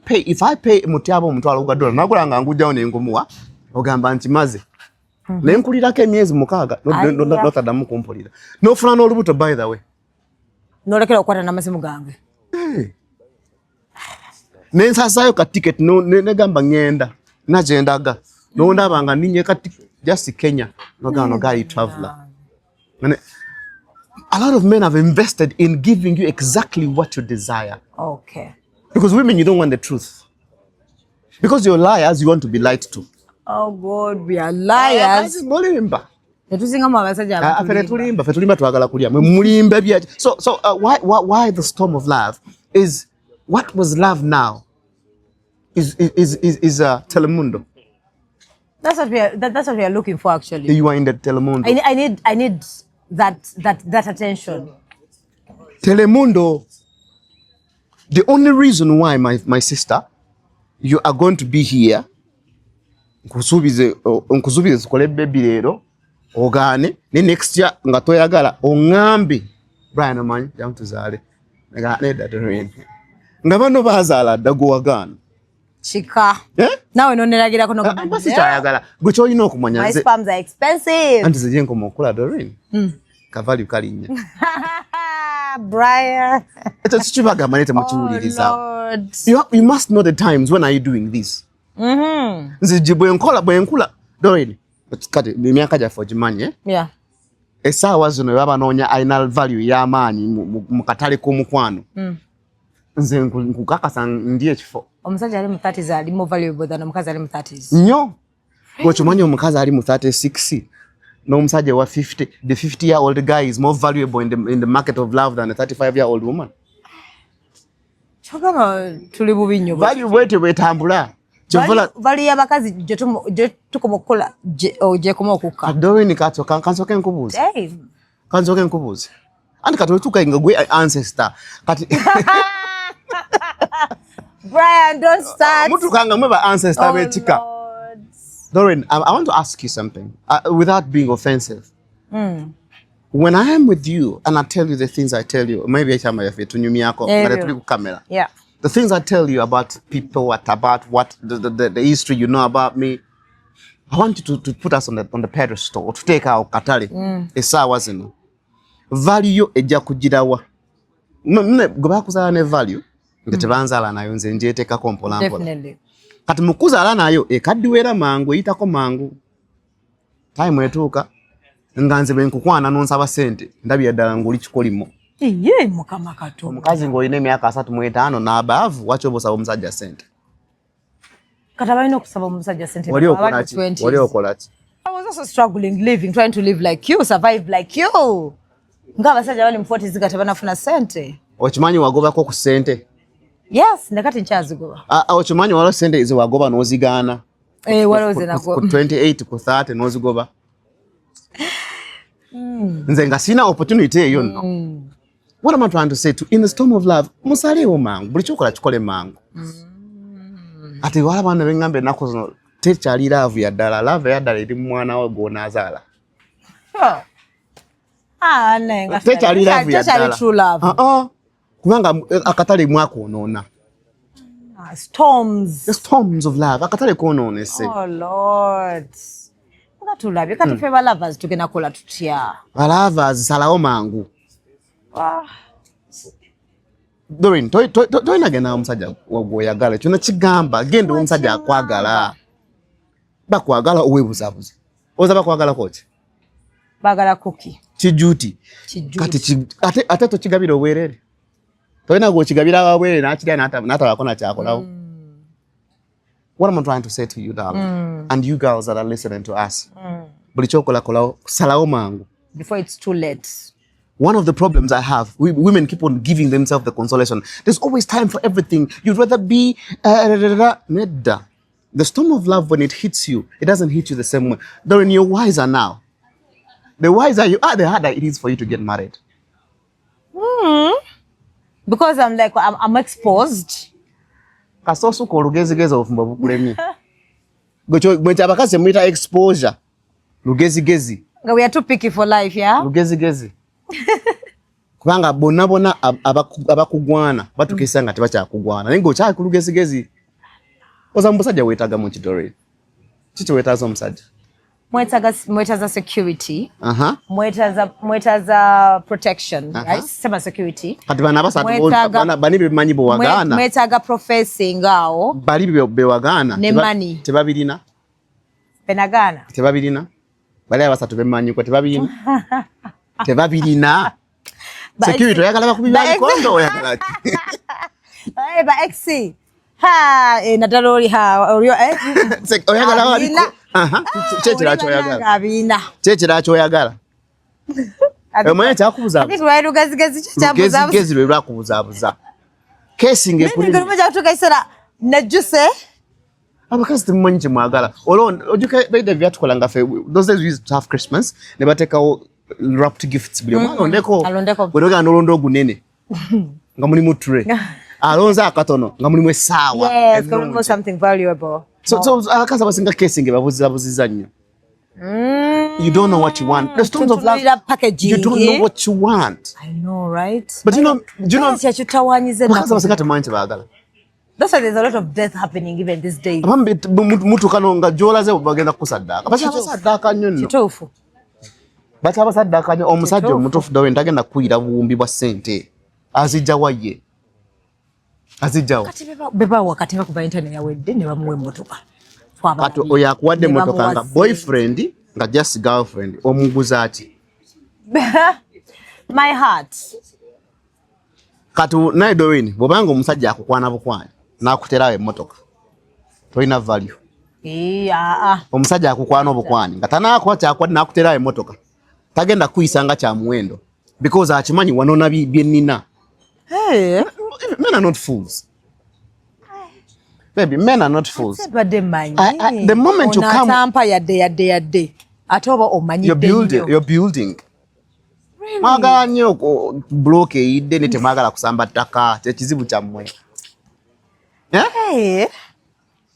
Speaker 1: pay Mutyaba omutwalo gwa dola nagula nga ngujjawo ne ngumuwa, ogamba nti maze naye nkulirako emyezi 6
Speaker 2: Aiya.
Speaker 1: notaddamu kumpulira n'ofuna n'olubuto, by the way.
Speaker 2: Nolekera okukwata n'amasimu gange.
Speaker 1: Nensasaayo ka ticket negamba ŋŋenda nagyendaga nondaba nga ninye kati just Kenya nogamba no guy traveler. A lot of men have invested in giving you exactly what you desire. Because women, you don't want the truth, because you're liars, you want to be lied to.
Speaker 2: Oh God, we are liars.
Speaker 1: Mulimba.
Speaker 2: Tetusingamu abasajja
Speaker 1: Ah, ffe
Speaker 2: abatulimba.
Speaker 1: tetulimba, ffe tulimba twagala kulya, mwe mulimba bya. So why the storm of love is what was love now is Telemundo.
Speaker 2: That's what we are looking for, actually.
Speaker 1: You are in the Telemundo.
Speaker 2: I need that attention.
Speaker 1: Telemundo. The only reason why, my sister, you are going to be here, nkusuubize tukole baby leero. Ogaane ne next year nga toyagala oŋŋambe, "Brian, omanyi, jamu tuzaale." Nga nedda, Doreen, nga bano bazaala dda, gwe wagaana.
Speaker 2: Kika.
Speaker 1: Eh?
Speaker 2: Naawe noneragirako.
Speaker 1: Mba sikyayagala. Gwe kyolina okumanya,
Speaker 2: My
Speaker 1: nze
Speaker 2: sperms are expensive.
Speaker 1: Anti nze gyenkoma okukula, Doreen, ka value kalinnya.
Speaker 2: Brian.
Speaker 1: Ekyo kikibagamba naye temukiwuliriza.
Speaker 2: Oh, Lord.
Speaker 1: You must know the times. When are you doing this? Nze gye bwenkola, bwenkula, Doreen, kati emyaka gyaffe ogimanyi, eh?
Speaker 2: Yeah.
Speaker 1: Essaawa zino baba banoonya alina value y'amaanyi mu katale k'omukwano, nze nkukakasa ndi ekifo.
Speaker 2: Omusajja ali mu 30s ali more valuable than omukazi ali mu 30s.
Speaker 1: Nnyo. Gwekimanyi omukazi ali mu 36 n'omusajja wa 50, the 50 year old guy is more valuable in the market of love than a 35 year old woman.
Speaker 2: Kyogamba tuli bubi nnyo.
Speaker 1: Value bwetyo bwetambula. Kyovola
Speaker 2: Value y'abakazi gye tukoma okukola gyekoma okukka.
Speaker 1: Doreen, katso kansooke nkubuuze.
Speaker 2: Hey.
Speaker 1: Kansooke nkubuuze, anti kati wetuuka nga gwe ancestor kati.
Speaker 2: Brian, don't start.
Speaker 1: Mutuuka nga mwe ba ancestor
Speaker 2: Oh,
Speaker 1: b'ekika.
Speaker 2: Lord.
Speaker 1: Doreen, I want to ask you something without being offensive. When I am with you and I tell you the things I tell you, maybe ekyama yaffe tunyumyako nga
Speaker 2: Ebyo.
Speaker 1: tetuli ku camera. The things I tell you about people, what about what the history you know about me, I want you to put us on the pedestal, to take our katale essaawa zino. Value yo ejja kugirawa? Gwe bakuzaala ne value, nze tebanzaala nayo, nze njeteekako mpola mpola.
Speaker 2: Definitely.
Speaker 1: Kati mu kuzaala nayo ekaddiwera mangu, eyitako mangu. Time etuuka nga nze bwe nkukwana n'onsaba ssente, ndabira ddala ng'oli kikolimo.
Speaker 2: Iye, Mukama Katonda.
Speaker 1: Omukazi ng'olina emyaka 35 n'abaavu, waki oba osaba omusajja ssente?
Speaker 2: Kati abalina okusaba omusajja sente
Speaker 1: Wali
Speaker 2: abali
Speaker 1: okola
Speaker 2: mu
Speaker 1: ki?
Speaker 2: 20s.
Speaker 1: Wali okola ki?
Speaker 2: I was also struggling, living, trying to live like you, survive like you. Ng'abasajja bali mu 40s nga tebanafuna ssente.
Speaker 1: Okimanyi wagobako ku ssente?
Speaker 2: Yes, ne kati nkyazigoba.
Speaker 1: Ah, ah, okimanyi waliwo ssente ze wagoba n'ozigaana?
Speaker 2: Eh, waliwo ze
Speaker 1: Ku
Speaker 2: nago.
Speaker 1: 28, ku 30 n'ozigoba. Nze nga sirina opportunity eyo nno. What am I trying to say to in the storm of love, musaleewo mangu, buli kyokola kikole mangu. Ate wala baana beŋŋamba ennaku zino tekyali love ya ddala. Love eya ddala eri mu mwana we gw'onaazaala.
Speaker 2: Huh. Ah, naye nga
Speaker 1: Tekyali love ya
Speaker 2: tekyali
Speaker 1: ddala.
Speaker 2: true love.
Speaker 1: Ah, ah. Kubanga akatale mwakwonoona.
Speaker 2: Ah, storms.
Speaker 1: The storms of love, akatale kwonoonese.
Speaker 2: Oh Lord. Nga tulabye kati ffe ba lovers tugenda kukola tutya?
Speaker 1: Ba lovers, salawo mangu.
Speaker 2: Ah,
Speaker 1: Doreen, tolina genda omusajja gw'oyagala. Kyonna kigamba genda omusajja akwagala. Bakwagala oweebuzabuza. Oza bakwagalako ki?
Speaker 2: Baagala cookie.
Speaker 1: Kijuuti.
Speaker 2: Kijuuti.
Speaker 1: Kati ate tokigabira obwereere. Tolina gw'okigabira wabwereere n'akirya n'atabako nakyakolawo. What am I trying to say to you, darling? And you girls that are listening to us. Buli kyokola kolawo, salawo mangu.
Speaker 2: Before it's too late.
Speaker 1: One of the problems I have, women keep on giving themselves the consolation. There's always time for everything. You'd rather be da, da, da, da. Nedda. The storm of love, when it hits you, it doesn't hit you the same way. Doreen, you're wiser now. The wiser you are, the harder it is for you to get married.
Speaker 2: Because I'm like, I'm exposed.
Speaker 1: Kasita osuka olugezigezi, obufumbo bukulemye. Gwe abakazi temuyita exposure. Lugezigezi.
Speaker 2: Nga we are too picky for life, yeah?
Speaker 1: Lugezigezi. Kubanga bonna bonna abakugwana batukisa nga tebakyakugwana, naye ng'okyali ku lugezigezi. Oza mu musajja weetaaga mu ki, Doreen? Kiki weetaaza omusajja?
Speaker 2: Mwetaza security. Mwetaza protection, right? Sema security.
Speaker 1: Kati bano abasatu bani bemanyi bwewagaana?
Speaker 2: Mwetaaga professing awo.
Speaker 1: Bali bewagaana
Speaker 2: Ne money.
Speaker 1: Tebabirina.
Speaker 2: Benagaana.
Speaker 1: Tebabirina. Bali abasatu bemanyiko tebabirina, tebabirina. Security oyagala bakubi balikondo, oyagala ki?
Speaker 2: Eh, ba ex ha, naddala oli ha oli
Speaker 1: Oyagala
Speaker 2: Abirina.
Speaker 1: baliko. Aha. Kyekirala kyoyagala?
Speaker 2: Abirina.
Speaker 1: Kyekirala kyoyagala? Omanyi ekyakubuzabuza?
Speaker 2: I think lwali lugezigezi kyo.
Speaker 1: Lugezigezi lwe lwakubuzaabuza kesi ng'ekuli.
Speaker 2: Lumu kyakutuuka ekiseera nejjuse.
Speaker 1: Abakazi temumanyi kyemwagala. Olwo ojuka baida byatukola nga ffe, those days we used to have Christmas ne bateekawo wrapped gifts, buli omu alondeko.
Speaker 2: Alondeko.
Speaker 1: Bwe n'olonda ogunene nga mulimu tray, alonze akatono nga mulimu essaawa
Speaker 2: Yes,
Speaker 1: ennungi.
Speaker 2: mulimu something valuable.
Speaker 1: So abakazi abasinga kesi nga babuzizabuziza nnyo. You don't know what you want. The stones of love.
Speaker 2: Tutunuulira packaging.
Speaker 1: You don't know what you want.
Speaker 2: I know, right?
Speaker 1: But you know,
Speaker 2: Kyekitawanyiza.
Speaker 1: Bakazi abasinga temumanyi kye baagala.
Speaker 2: That's why there's a lot of death happening even these days.
Speaker 1: Abamu mutuuka no nga gy'olaze bagenda kukusaddaaka. Bakyabasaddaaka nnyo nno.
Speaker 2: Kituufu.
Speaker 1: Bakyabasaddaaka nnyo. Omusajja
Speaker 2: Kituufu.
Speaker 1: omutuufu dawe ntagenda kukuyira buwumbi bwa ssente. Azijjawa ye? Azijjawa.
Speaker 2: Kati bebawa kati nga ku Valentine yawedde ne bamuwa emmotoka.
Speaker 1: Kati oyo akuwadde
Speaker 2: Ne
Speaker 1: emmotoka
Speaker 2: bamuwa
Speaker 1: nga
Speaker 2: ssente.
Speaker 1: boyfriend, nga just girlfriend, omuguza ki?
Speaker 2: My heart.
Speaker 1: Kati naye Doreen, bw'obanga omusajja akukwana bukwanyi n'akuterawo emmotoka, tolina value.
Speaker 2: Eh, ah, ah.
Speaker 1: Omusajja akukwana obukwanyi nga tanakuwa kyakwadde n'akuterawo emmotoka, tagenda kuyisa nga kya muwendo because akimanyi wanona bye nnina.
Speaker 2: Hey.
Speaker 1: Men are not fools. Baby, men are not fools.
Speaker 2: Badde mmanyi.
Speaker 1: The moment you come-
Speaker 2: Onaatampa yadde yadde yadde. Ate oba omanyidde
Speaker 1: You're building,
Speaker 2: nnyo.
Speaker 1: you're building. Mwagala nnyo bulooka eyidde ne temwagala kusamba ttaka, kyekizibu kyammwe. Eh?
Speaker 2: Hey.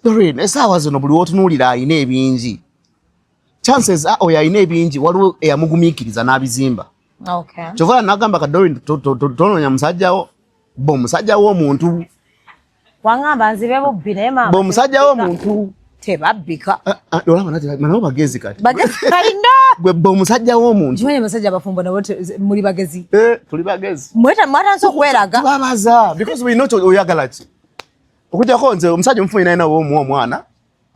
Speaker 1: Doreen, essaawa zino buli w'otunuulira alina ebingi. Chances are oyo alina ebingi waliwo eyamugumiikiriza n'abizimba. Kyova nagamba ka Doreen, tonoonya musajja wo, bo omusajja w'omuntu.
Speaker 2: Waŋŋamba nzibe bubbi naye maama.
Speaker 1: Bo omusajja w'omuntu.
Speaker 2: Tebabbika.
Speaker 1: Ah, ah, olaba nabo bagezi kati.
Speaker 2: Bagezi kalina.
Speaker 1: Gwe bo omusajja w'omuntu.
Speaker 2: Kimanyi abasajja abafumbo nabo muli bagezi.
Speaker 1: Eh, tuli bagezi.
Speaker 2: Mweta mwatandise okweraga.
Speaker 1: Tubabaza because we know oyagala ki. Okujjako nze omusajja omufu yina omuwa omwana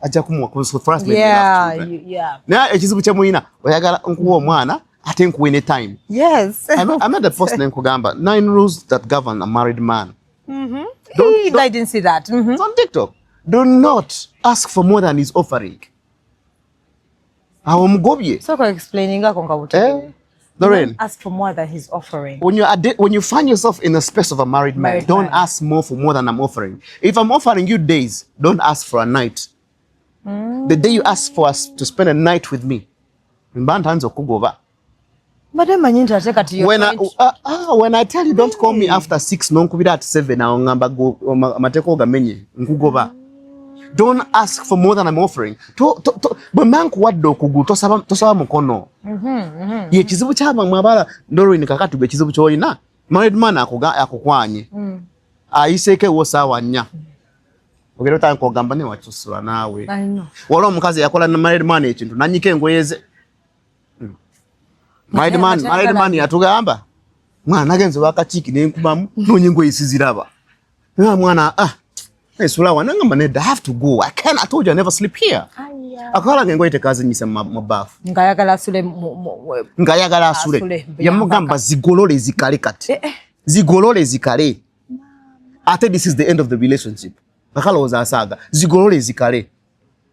Speaker 1: ajja kumuwa because for us maybe love children. Naye ekizibu kye mulina, oyagala nkuwa omwana ate nkuwe ne time. I made a post ne nkugamba nine rules that govern a married man.
Speaker 2: I didn't see that.
Speaker 1: It's on TikTok. Do not ask for more than he's offering. Awo omugobye.
Speaker 2: Sooka explainingako nga butegeere.
Speaker 1: Eh? Doreen,
Speaker 2: Ask for more than he's offering.
Speaker 1: when you find yourself in the space of a married man,
Speaker 2: Married
Speaker 1: don't
Speaker 2: man.
Speaker 1: ask more for more than I'm offering. If I'm offering you days, don't ask for a night. The day you ask for us to spend a night with me, mba ntanze okugoba.
Speaker 2: Mbadde mmanyi nti ate kati you're
Speaker 1: When I tell you don't call me after 6, nonkubira at 7, awo ngamba amateeka ogamenye, nkugoba. Don't ask for more than I'm offering. Bwe mba nkuwadde okugulu, tosaba mukono. Ye kizibu kyabamwe abala Doreen, kakati gwe ekizibu ky'olina, married man akukwanye. Ayiseeko ewo saawa 4. Ogenda otandika ogamba ne wakisusula naawe.
Speaker 2: I know.
Speaker 1: Waliwo omukazi yakola na married man ekintu nanyika engoye ze. Married man, married man yatugamba mwana nagenze wakakiiki nenkubamu noonya engoye siziraba. Naye mwana ah esula wa nangamba nedda, I have to go. I can't, I told you I never sleep here. Akawala nga engoye tekazinyise mu baafu.
Speaker 2: Ng'ayagala asule
Speaker 1: Ng'ayagala asule.
Speaker 2: Asule,
Speaker 1: Yamugamba zigolole zikale kati.
Speaker 2: Eh, eh.
Speaker 1: Zigolole zikale. Ate this is the end of the relationship. Akalowooza asaaga. Zigolole zikale.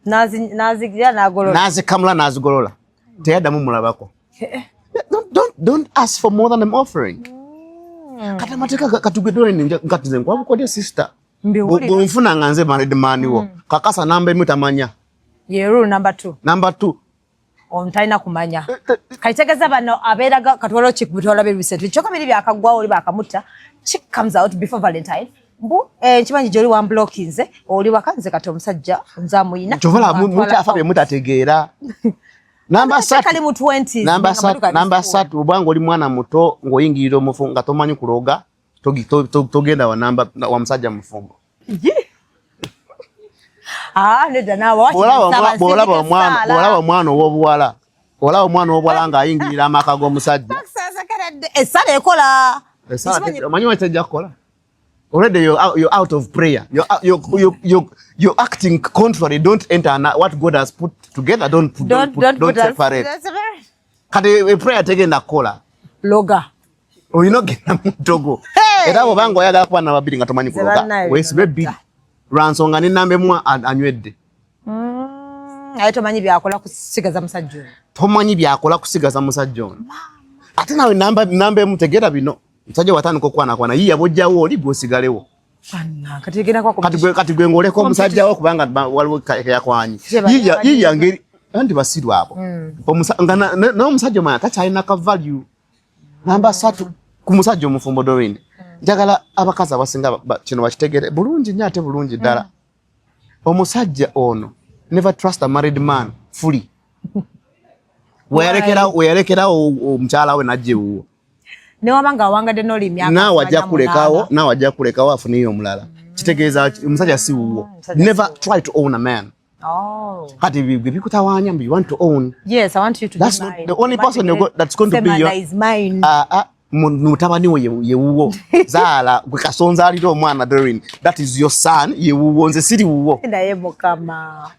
Speaker 2: Nazigira n'agolola.
Speaker 1: N'azikamula n'azigolola. Teyaddamu mulabako.
Speaker 2: Eh, eh.
Speaker 1: Don't ask for more than I'm offering. Kati amateeka katugwe Doreen, kati nze nkwabukodya sister.
Speaker 2: Mbiwulira.
Speaker 1: Bw'onfuna nga nze married man wo. Kakasa namba emu tamanya.
Speaker 2: Ye rule number 2.
Speaker 1: Number 2.
Speaker 2: Ono talina kumanya. Kati bano abeeraga kati waliwo kikubitwala be recently. Kyokka biri byakaggwawo oli bakamutta. Chick comes out before Valentine. Mbu nkimanyi gy'oli wamblockinze oli waka nze kati omusajja nze amuyina.
Speaker 1: Kyova mukyafa bye mutategeera. Namba 3.
Speaker 2: Kali mu 20s.
Speaker 1: Namba 3, namba 3, obanga oli mwana muto ng'oyingirira omufu nga tomanyi kuloga, togenda wa namba wa musajja mufumbo.
Speaker 2: Ah, nedda naawe.
Speaker 1: Bw'olaba omwana ow'obuwala, olaba omwana ow'obuwala ng'ayingirira amaka g'omusajja.
Speaker 2: Essala ekola.
Speaker 1: Omanyi lwaki tejja kukola? Already you're out of prayer. You're acting contrary. Don't enter what God has put together. Don't separate. Kati prayer tegenda kukola.
Speaker 2: Loga.
Speaker 1: Olina ogenda mu ddogo. Era bw'obanga oyagala kuba nababiri nga tomanyi kuloga, weesibe bbiri. Lwa nsonga ne namba emu anywedde.
Speaker 2: Aye tomanyi byakola kusigaza musajja ono.
Speaker 1: Tomanyi byakola kusigaza musajja ono. Ate nawe namba emu tegeera bino. Musajja watandika okwanakwana yiya bw'ojjawo oli gw'osigalewo. Kati gwe ng'oleka omusajja wo kubanga waliwo keyakwanyi. Yiya ngeri anti basiru abo. N'omusajja omwana takyalina ka value. Namba 3 ku musajja omufumbo Doreen. Njagala abakazi abasinga kino bakitegere bulungi nnyo ate bulungi ddala. Omusajja ono, never trust a married man fully. Weyalekerawo omukyala we najja ewuwo.
Speaker 2: Newaba nga awangadde n'oli emyaka
Speaker 1: Naawe ajja
Speaker 2: simanya
Speaker 1: kulekawo.
Speaker 2: 8.
Speaker 1: Naawe ajja kulekawo afuneyo omulala. Kitegeeza ki? Omusajja si wuwo.
Speaker 2: Omusajja
Speaker 1: Never
Speaker 2: si
Speaker 1: try to own a man.
Speaker 2: Oh.
Speaker 1: Kati bwe bikutawaanya mbu you want to own.
Speaker 2: Yes, I want you to
Speaker 1: That's
Speaker 2: be
Speaker 1: not
Speaker 2: mine.
Speaker 1: the only person that's going to be
Speaker 2: Semanda
Speaker 1: your
Speaker 2: is mine.
Speaker 1: Ah, ah, mutabani we ye wuwo. Zaala gwe kasonzaalira omwana Doreen. That is your son, ye wuwo, nze siri wuwo.
Speaker 2: Naye Mukama.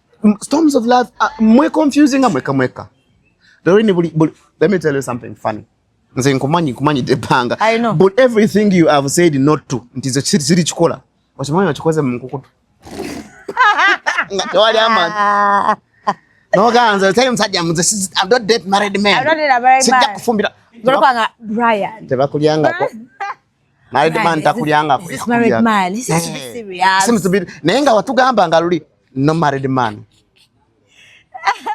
Speaker 1: Storms of life, mwe confusing nga mweka mweka. Doreen, buli, let me tell you something funny. Nze nkumanyi ebbanga.
Speaker 2: I know.
Speaker 1: But everything you have said not to, nti nze siri kikola. Okimanyi okikoze mu nkukutu. Nga tewali amaanyi. N'ogamba nze teri musajja nze I don't date married men.
Speaker 2: I don't date a married
Speaker 1: Sijja
Speaker 2: man.
Speaker 1: kufumbira.
Speaker 2: Olwokuba Brian.
Speaker 1: Tebakulyangako. Married man
Speaker 2: Brian,
Speaker 1: takulyangako.
Speaker 2: is this married man? He seems to be serious.
Speaker 1: Seems to be, naye nga watugamba nga luli no married man.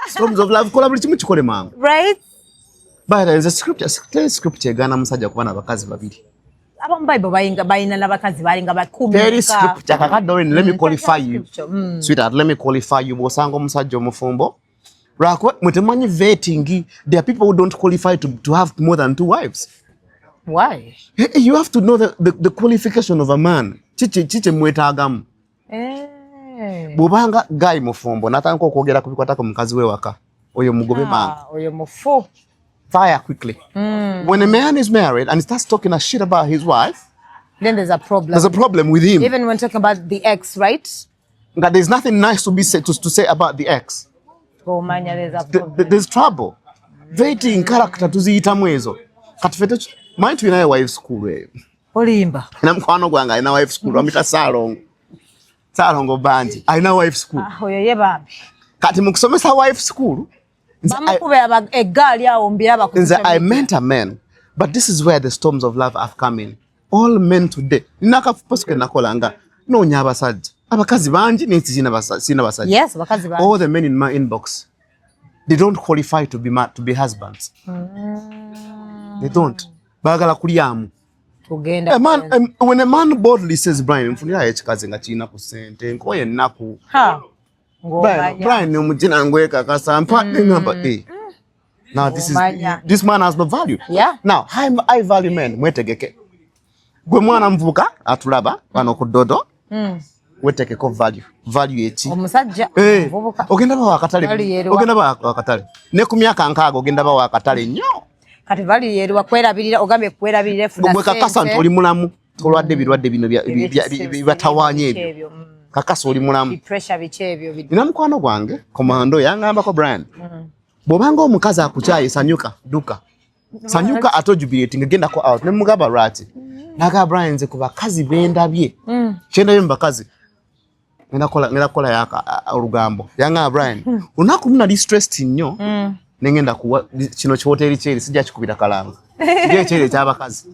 Speaker 1: Storms of love, kola buli kimu kikole mangu.
Speaker 2: Right?
Speaker 1: But there is a scripture, teri scripture egaana musajja kuba n'abakazi babiri.
Speaker 2: Abamu Bible bayinga bayina n'abakazi balinga bakumi.
Speaker 1: Teri scripture. Kaka Doreen, let me qualify you.
Speaker 2: Scripture.
Speaker 1: Sweetheart, let me qualify you. Bw'osanga omusajja omufumbo, lwakuba mwe temumanyi vetting, there are people who don't qualify to have more than two wives.
Speaker 2: Why?
Speaker 1: Hey, you have to know the qualification of a man. Kiki kiki mwetaagamu.
Speaker 2: Eh.
Speaker 1: Bw'obanga guy mufumbo n'atandika okwogera ku bikwata ku mukazi we waka, oyo mugobe mangu.
Speaker 2: Ah, oyo mufu.
Speaker 1: Fire quickly. When a man is married and he starts talking a shit about his wife,
Speaker 2: Then there's a problem.
Speaker 1: there's a problem with him.
Speaker 2: Even when talking about the ex, right?
Speaker 1: Nga there's nothing nice to be said to say about the ex.
Speaker 2: Ng'omanya there's a problem.
Speaker 1: There's trouble. Vetting character tuziyitamu ezo. Kati ffe manyi tulinayo wife school eyo.
Speaker 2: Olimba.
Speaker 1: Alina mukwano gwange alina wife school, bamuyita Saalongo. Saalongo Bangi alina wife school.
Speaker 2: Ah, oyo ye bambi.
Speaker 1: Kati mu kusomesa wife school,
Speaker 2: Bamukube eggaali awo mbiraba ku
Speaker 1: nze
Speaker 2: social
Speaker 1: I
Speaker 2: media.
Speaker 1: mentor men, but this is where the storms of love have come in. All men today, nina akapost ke nakola nga noonya abasajja. Abakazi bangi naye sirina basajja.
Speaker 2: Yes, abakazi bangi.
Speaker 1: All the men in my inbox, they don't qualify to be husbands. They don't. Baagala kulyamu.
Speaker 2: Tugenda.
Speaker 1: A man, when a man boldly says, "Brian, nfunirayo ekikazi nga kirina ku ssente, nkoye ennaku."
Speaker 2: Ha.
Speaker 1: Brian,
Speaker 2: Ng'omanya.
Speaker 1: Brian omugina ngwekakasa mpa ngamba eh. Now this is
Speaker 2: Ng'omanya.
Speaker 1: this man has no value.
Speaker 2: Yeah.
Speaker 1: Now high value men, mwetegeke. Gwe mwana muvubuka atulaba wano ku Dodo. Wetekeko value. Value eki?
Speaker 2: Omusajja
Speaker 1: Eh,
Speaker 2: omuvubuka.
Speaker 1: ogenda bawa akatale.
Speaker 2: Value yeruwa?
Speaker 1: Ogenda bawa akatale. Ne ku myaka 60 ogenda bawa akatale nnyo.
Speaker 2: Kati value yeruwa? Kwerabirira, ogambye kwerabirira, efuna
Speaker 1: Gwe kakasa nti
Speaker 2: ssente.
Speaker 1: oli mulamu. Tolwadde birwadde bino bibatawaanya ebyo. Kakasa oli mulamu.
Speaker 2: Pressure biki ebyo
Speaker 1: Nina mukwano gwange komando yangambako, "Brian, bw'obanga omukazi akukyaye, sanyuka, dduka, sanyuka ate ojubilating, gendako out." Ne mugamba, "Lwaki?" Nagamba, "Brian, nze ku bakazi bendabye, kyendabye mu bakazi, ngenda kukola olugambo." Yangamba, "Brian, olunaku lumu nali stressed nnyo, nengenda kuwa kino kiwoteri kyeri, sijja kikubira kalanga, kiri ekyeri ekyabakazi."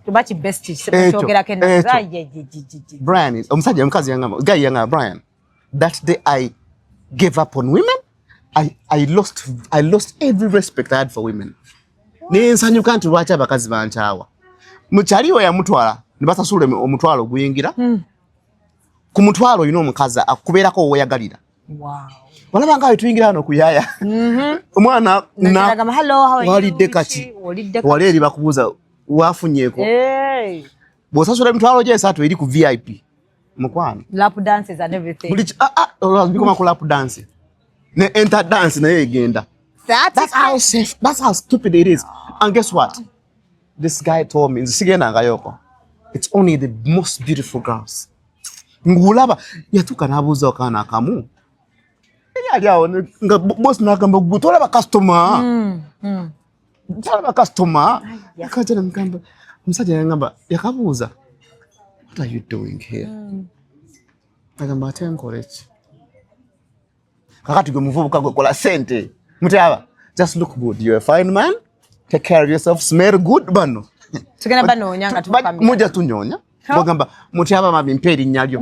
Speaker 2: Tuba ki best
Speaker 1: Ekyo,
Speaker 2: kyogerako.
Speaker 1: Ekyo.
Speaker 2: Ennaku.
Speaker 1: Brian, omusajja omukazi yangamba, guy yangamba, "Brian, that day I gave up on women. I lost every respect I had for women. Nensanyuka nti lwaki abakazi bankyawa." Mukyali we yamutwala ne basasula omutwalo oguyingira. Ku mutwalo olina omukazi akubeerako weyagalira. Walaba nga tuyingira wano kuyaya omwana
Speaker 2: Nagamba, "Hello, how are you?"
Speaker 1: walidde kaki?
Speaker 2: Biki? Walidde kaki?
Speaker 1: Wali eri bakubuuza wafunyeeko.
Speaker 2: Hey.
Speaker 1: Bw'osasula emitwalo gye 3 eri ku VIP mukwano.
Speaker 2: Lap dances and everything.
Speaker 1: Buli ah, bikoma ku lap dance ne enter dance naye egenda. That's how safe, that's how stupid it is. And guess what this guy told me? Nze sigendangayoko, it's only the most beautiful girls. Ngulaba yatuuka n'abuuza akaana akamu eri ali awo nga boss n'agamba, "Gwe tolaba customer, tolaba customer." Akaja namugamba, omusajja yangamba, yakabuuza, "What are you doing here?" Agamba, "Ate nkole ki?" Kakati gwe muvubuka gwe kola sente mutyaba, just look good, you're a fine man, take care of yourself, smell good. Bano
Speaker 2: Tugenda banoonya nga tukamira.
Speaker 1: Mujja tunyonya. Bwagamba mutyaba mami, mpa erinnya lyo,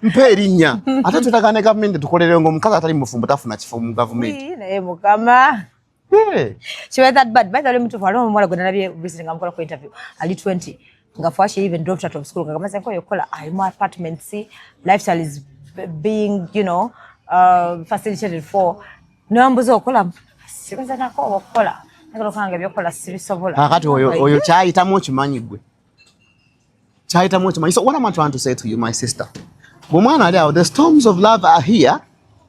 Speaker 1: mpa erinnya. Ate twetaaga ne gavumenti tukolere nga omukazi atali mufumbo tafuna kifo mu gavumenti.
Speaker 2: Ii, naye Mukama.
Speaker 1: Hey.
Speaker 2: She was that bad. By the way, mutufu waliwo omuwala gwe nalabye recently nga mukola ku interview ali 20 nga for she even dropped out of school, nga maze nkoyo okukola ali mu apartment c lifestyle is being facilitated for newambuza okola. Sibaza nako okukola. Njagala okanga ebyokukola sibisobola.
Speaker 1: Kakati oyo kyayitamu okimanyi gwe. Kyayitamu okimanyi. So what am I trying to say to you, my sister? Bw'omwana ali awo, the storms of love are here,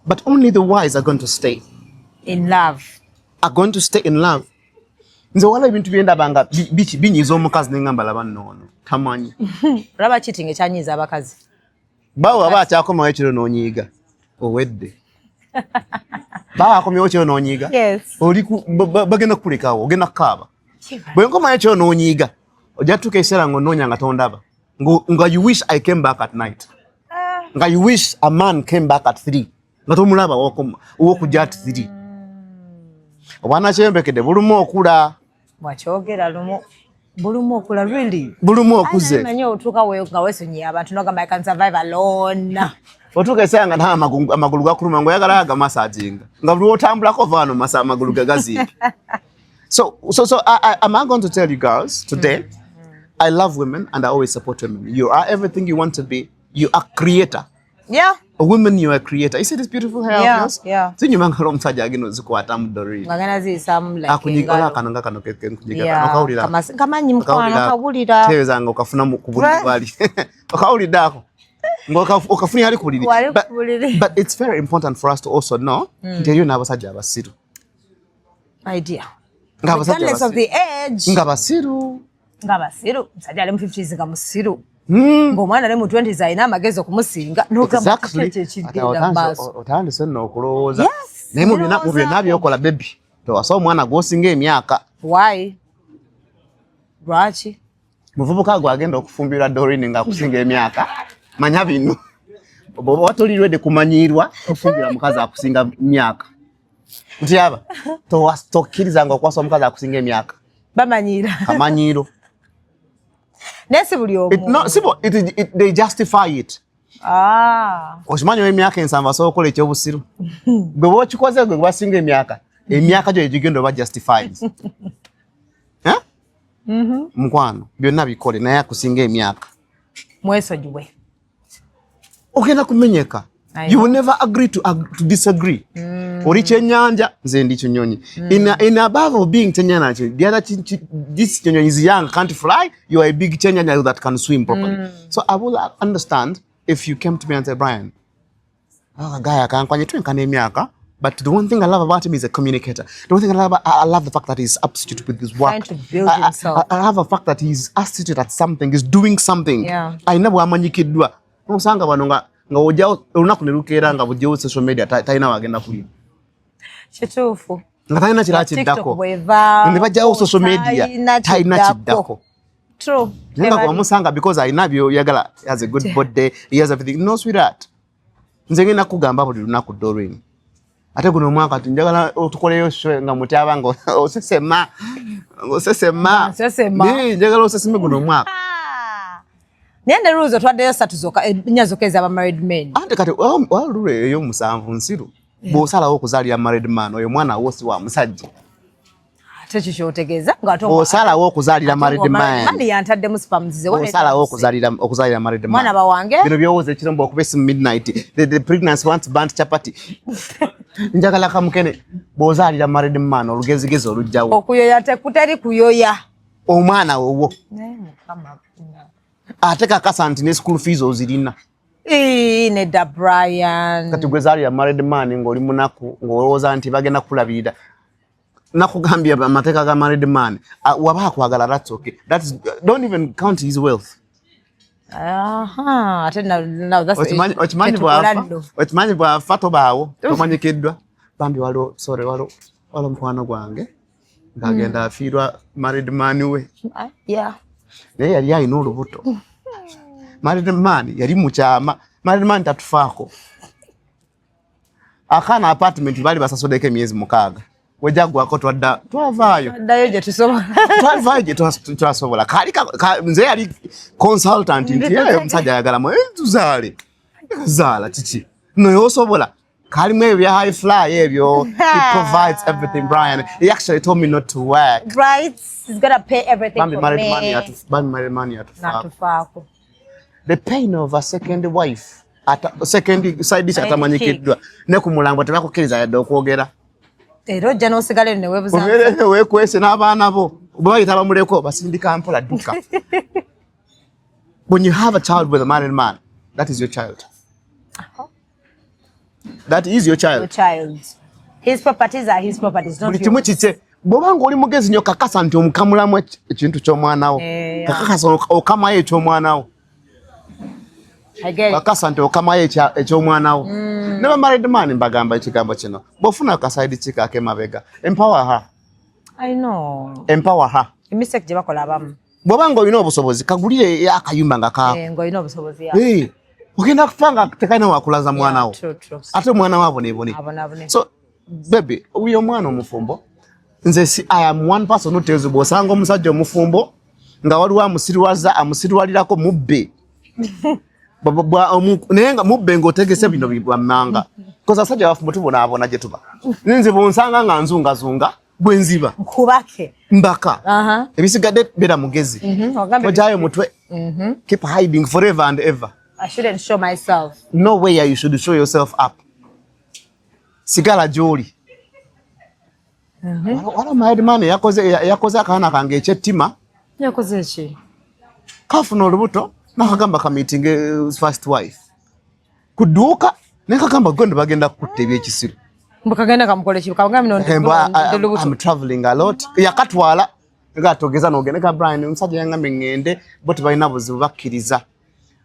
Speaker 1: but only the wise are going to stay.
Speaker 2: In love.
Speaker 1: Are going to stay in love. Nze waliwo ebintu byendaba nga binyiiza omukazi ne ngamba laba nno ono tamanyi.
Speaker 2: Olaba cheating ekyanyiiza abakazi.
Speaker 1: Bawo aba akyakomawo ekiro n'onyiiga owedde. Bawo akomyewo ekiro n'onyiiga.
Speaker 2: Yes.
Speaker 1: Oli bagenda kukulekawo ogenda kukaaba. Bwe nkomayo ekiro n'onyiiga ojja tutuuka ekiseera ng'onoonya nga tondaba. Nga you wish I came back at night. Nga you wish a man came back at 3. Nga tomulaba owokujja at 3. Obwana kyeyombekedde bulumu okula.
Speaker 2: Bwakyogera lumu bulumu okula really.
Speaker 1: Bulumu okuze.
Speaker 2: Manyi otuuka nga weesonyiye abantu n'ogamba I can survive alone.
Speaker 1: Otuuka ekiseera nga nta amagulu gakuluma ng'oyagala agamasaajinga. Nga buli lw'otambulako ova wano amagulu gagazimbye. So am I going to tell you girls today, I love women and I always support women. You are everything you want to be. You are creator. A woman, you are a creator. You see this beautiful hair of yours?
Speaker 2: Yeah.
Speaker 1: Sinyuma ngalo omusajja agenda ozikwatamu Doreen.
Speaker 2: Ngagenda ziyisaamu like
Speaker 1: Akunyiga
Speaker 2: engalo.
Speaker 1: akano nga kano kenkunyiga
Speaker 2: Yeah.
Speaker 1: kano okawulira.
Speaker 2: Kamanyi mukwano kawulira.
Speaker 1: Teeweza nga okafuna ku buliri bwali. Okawulidde ako. Nga okafunye ali ku buliri.
Speaker 2: Wali ku buliri.
Speaker 1: But it's very important for us to also know nti eriyo n'abasajja abasiru.
Speaker 2: My dear.
Speaker 1: Nga abasajja
Speaker 2: Regardless of
Speaker 1: abasiru.
Speaker 2: the age.
Speaker 1: Nga basiru.
Speaker 2: Nga basiru. Musajja ali mu 50s nga musiru. Ng'omwana ali mu 20s alina amagezi okumusinga. N'ogamba kiki ekyo ekigenda mu maaso.
Speaker 1: Otandise nno okulowooza.
Speaker 2: Yes,
Speaker 1: Naye mu byonna
Speaker 2: ndowoozaako.
Speaker 1: by'okola baby, towasa omwana gw'osinga emyaka.
Speaker 2: Why? Lwaki?
Speaker 1: Muvubuka gwe agenda okufumbirwa Doreen ng'akusinga emyaka, manya bino. Bw'oba toli ready kumanyiirwa, tofumbirwa mukazi akusinga myaka. Nti aba, tokkirizanga okuwasa omukazi akusinga emyaka.
Speaker 2: Bamanyiira.
Speaker 1: Kamanyiiro.
Speaker 2: Naye si buli omu.
Speaker 1: No, si bo, they justify it.
Speaker 2: Ah.
Speaker 1: Okimanyi ow'emyaka 70 asobola okukola ekyobusiru. Gwe bw'okikoze gwe basinga emyaka, emyaka gyo egigenda oba justified. Eh? Mukwano, byonna bikole naye akusinga emyaka.
Speaker 2: Mwesonyiwe.
Speaker 1: Ogenda kumenyeka.
Speaker 2: I
Speaker 1: You will never agree to disagree. Oli kyennyanja, nze ndi kinyonyi. In above of being kyennyanja, the other this kinyonyi is young, can't fly. You are a big kyennyanja that can swim properly. So I will understand if you came to me and said, "Brian, ah, guy akankwanye twenkana emyaka, but the one thing I love about him is a communicator. The one thing I love, I love the fact that he's aptitude with his work.
Speaker 2: Trying to build himself.
Speaker 1: I love the fact that he's astute at something, he's doing something." Alina bw'amanyikiddwa. Osanga bano nga ojjawo olunaku ne lukeera nga bujjawo social media talina wagenda kulya.
Speaker 2: Kituufu.
Speaker 1: Nga talina kirala
Speaker 2: TikTok
Speaker 1: kiddako.
Speaker 2: bw'eva
Speaker 1: Ne bajjawo social media
Speaker 2: talina
Speaker 1: talina
Speaker 2: kiddako.
Speaker 1: kiddako.
Speaker 2: True.
Speaker 1: Naye nga
Speaker 2: Tebali.
Speaker 1: bw'omusanga because alina byoyagala, he has a good body, he has everything. No, sweetheart. Nze ngenda kugamba buli lunaku Doreen. Ate guno omwaka njagala otukoleyo show nga mutyaba nga osesema. Osesema.
Speaker 2: Nsesema.
Speaker 1: Njagala oseseme guno omwaka.
Speaker 2: Ah. Naye ne rules otwaddeyo ssatu zokka, nnya zokka ez'aba married men.
Speaker 1: Ante kati walule ey'omusanvu nsiru. Bw'osalawo okuzaalira married man, oyo mwana wo si wa musajja.
Speaker 2: Ate kyo kyotegeeza ng'ate
Speaker 1: Bw'osalawo okuzaalira married man.
Speaker 2: Mani yantaddemu sperms ze.
Speaker 1: Bw'osalawo okuzaalira married man.
Speaker 2: Mwana bawange.
Speaker 1: Bino by'owooza ekiro mbu okuba esimu midnight. The pregnancy wants burnt chapati. Njagala kamukene. Bw'ozaalira married man olugezigezi olujjawo.
Speaker 2: Okuyoya tekuteri kuyoya.
Speaker 1: Omwana wowo.
Speaker 2: Naye Mukama.
Speaker 1: Ate kakasa nti ne school fees ozirina.
Speaker 2: Ii, nedda Brian.
Speaker 1: Kati gwe zaalira married man ng'oli munaku ng'olowooza nti bagenda kukulabirira. Nakugambye amateeka ga married man. Waba akwagala, that's okay. Don't even count his wealth.
Speaker 2: Aha, ate now that's
Speaker 1: Okimanyi
Speaker 2: tetukola
Speaker 1: bw'afa,
Speaker 2: nno.
Speaker 1: okimanyi bw'afa tobaawo, tomanyikiddwa. Bambi waliwo, sorry, waliwo mukwano gwange ng'agenda afiirwa married man we.
Speaker 2: Ah, yeah.
Speaker 1: Naye yali alina olubuto. Married man yali mukyama. Married man tatufaako. Akaana apartment baali basasuddeko emyezi 6. Wejjaggwako twadda twavaayo.
Speaker 2: Ddayo gye tusobola.
Speaker 1: Twavaayo gye twasobola. Kaali nze yali consultant nti omusajja ayagala mu tuzaale. Zaala kiki? Naye osobola. Kalimu ebyo bya high fly ebyo. He provides everything, Brian. He actually told me not to work.
Speaker 2: Right? He's gonna pay everything
Speaker 1: Bambi
Speaker 2: for
Speaker 1: married
Speaker 2: me.
Speaker 1: man bambi married man yatufaako.
Speaker 2: Natufaako.
Speaker 1: The pain of a second wife. Ata, second side dish
Speaker 2: Side
Speaker 1: atamanyikiddwa. Ne ku mulambo tebakukkiriza yadde okwogera.
Speaker 2: Era ojja n'osigala eno neweebuza.
Speaker 1: Obeera eno weekwese n'abaana bo, bwe bayita bamuleko basindika mpola, dduka. When you have a child with a married man, that is your child. That is your child.
Speaker 2: Your child. His properties are his properties, not
Speaker 1: Buli kimu
Speaker 2: yours.
Speaker 1: kikye. Bw'oba ng'oli mugezi nnyo, kakasa nti omukamulamu ekintu ky'omwana wo. Kakasa okamayo eky'omwana wo.
Speaker 2: I get it.
Speaker 1: Kakasa nti okamayo eky'omwana wo. Ne ba married man, mbagamba ekigambo kino, bw'ofuna aka side chick ak'emabega, empower her.
Speaker 2: I know.
Speaker 1: Empower her.
Speaker 2: Mistake gye bakola abamu.
Speaker 1: Bw'oba ng'olina obusobozi, kagulire akayumba nga kaako.
Speaker 2: Eh, ng'olina obusobozi, yeah.
Speaker 1: Eh, ogenda kufa nga tekalina wakulaza mwana wo.
Speaker 2: True, true.
Speaker 1: Ate omwana wo aboneebone.
Speaker 2: Abonaabone.
Speaker 1: So baby, oyo omwana omufumbo, nze si, I am one person who tells you, bw'osanga omusajja omufumbo nga waliwo amusiriwaza, amusiriwalirako, mubbe. Naye nga mubbe ng'otegese bino bwammanga, koza abasajja abafumbo tubonaabona gye tuba. Nze bwonsanga nga nzungazunga, bwe nziba
Speaker 2: Nkubake.
Speaker 1: Mbaka. Ebisigadde beera mugezi.
Speaker 2: Ogambe.
Speaker 1: Tojaayo mutwe. Keep hiding forever and ever.
Speaker 2: I shouldn't show myself.
Speaker 1: No way you should show yourself up. Sigala gy'oli. Waliwo married man yakoze akaana kange ekyettima.
Speaker 2: Yakoze ki?
Speaker 1: Kafuna olubuto nakagamba kameeting first wife ku dduuka, naye kagamba gondo bagenda kukutta ebyekisiru.
Speaker 2: Mbu kagenda kamukole ki? Kagambe no
Speaker 1: Mbwa,
Speaker 2: ndi lubuto.
Speaker 1: I'm traveling a lot. Yakatwala nga togeza n'ogenda ka Brian, omusajja yangambye ŋŋende, bo tebalina buzibu, bakkiriza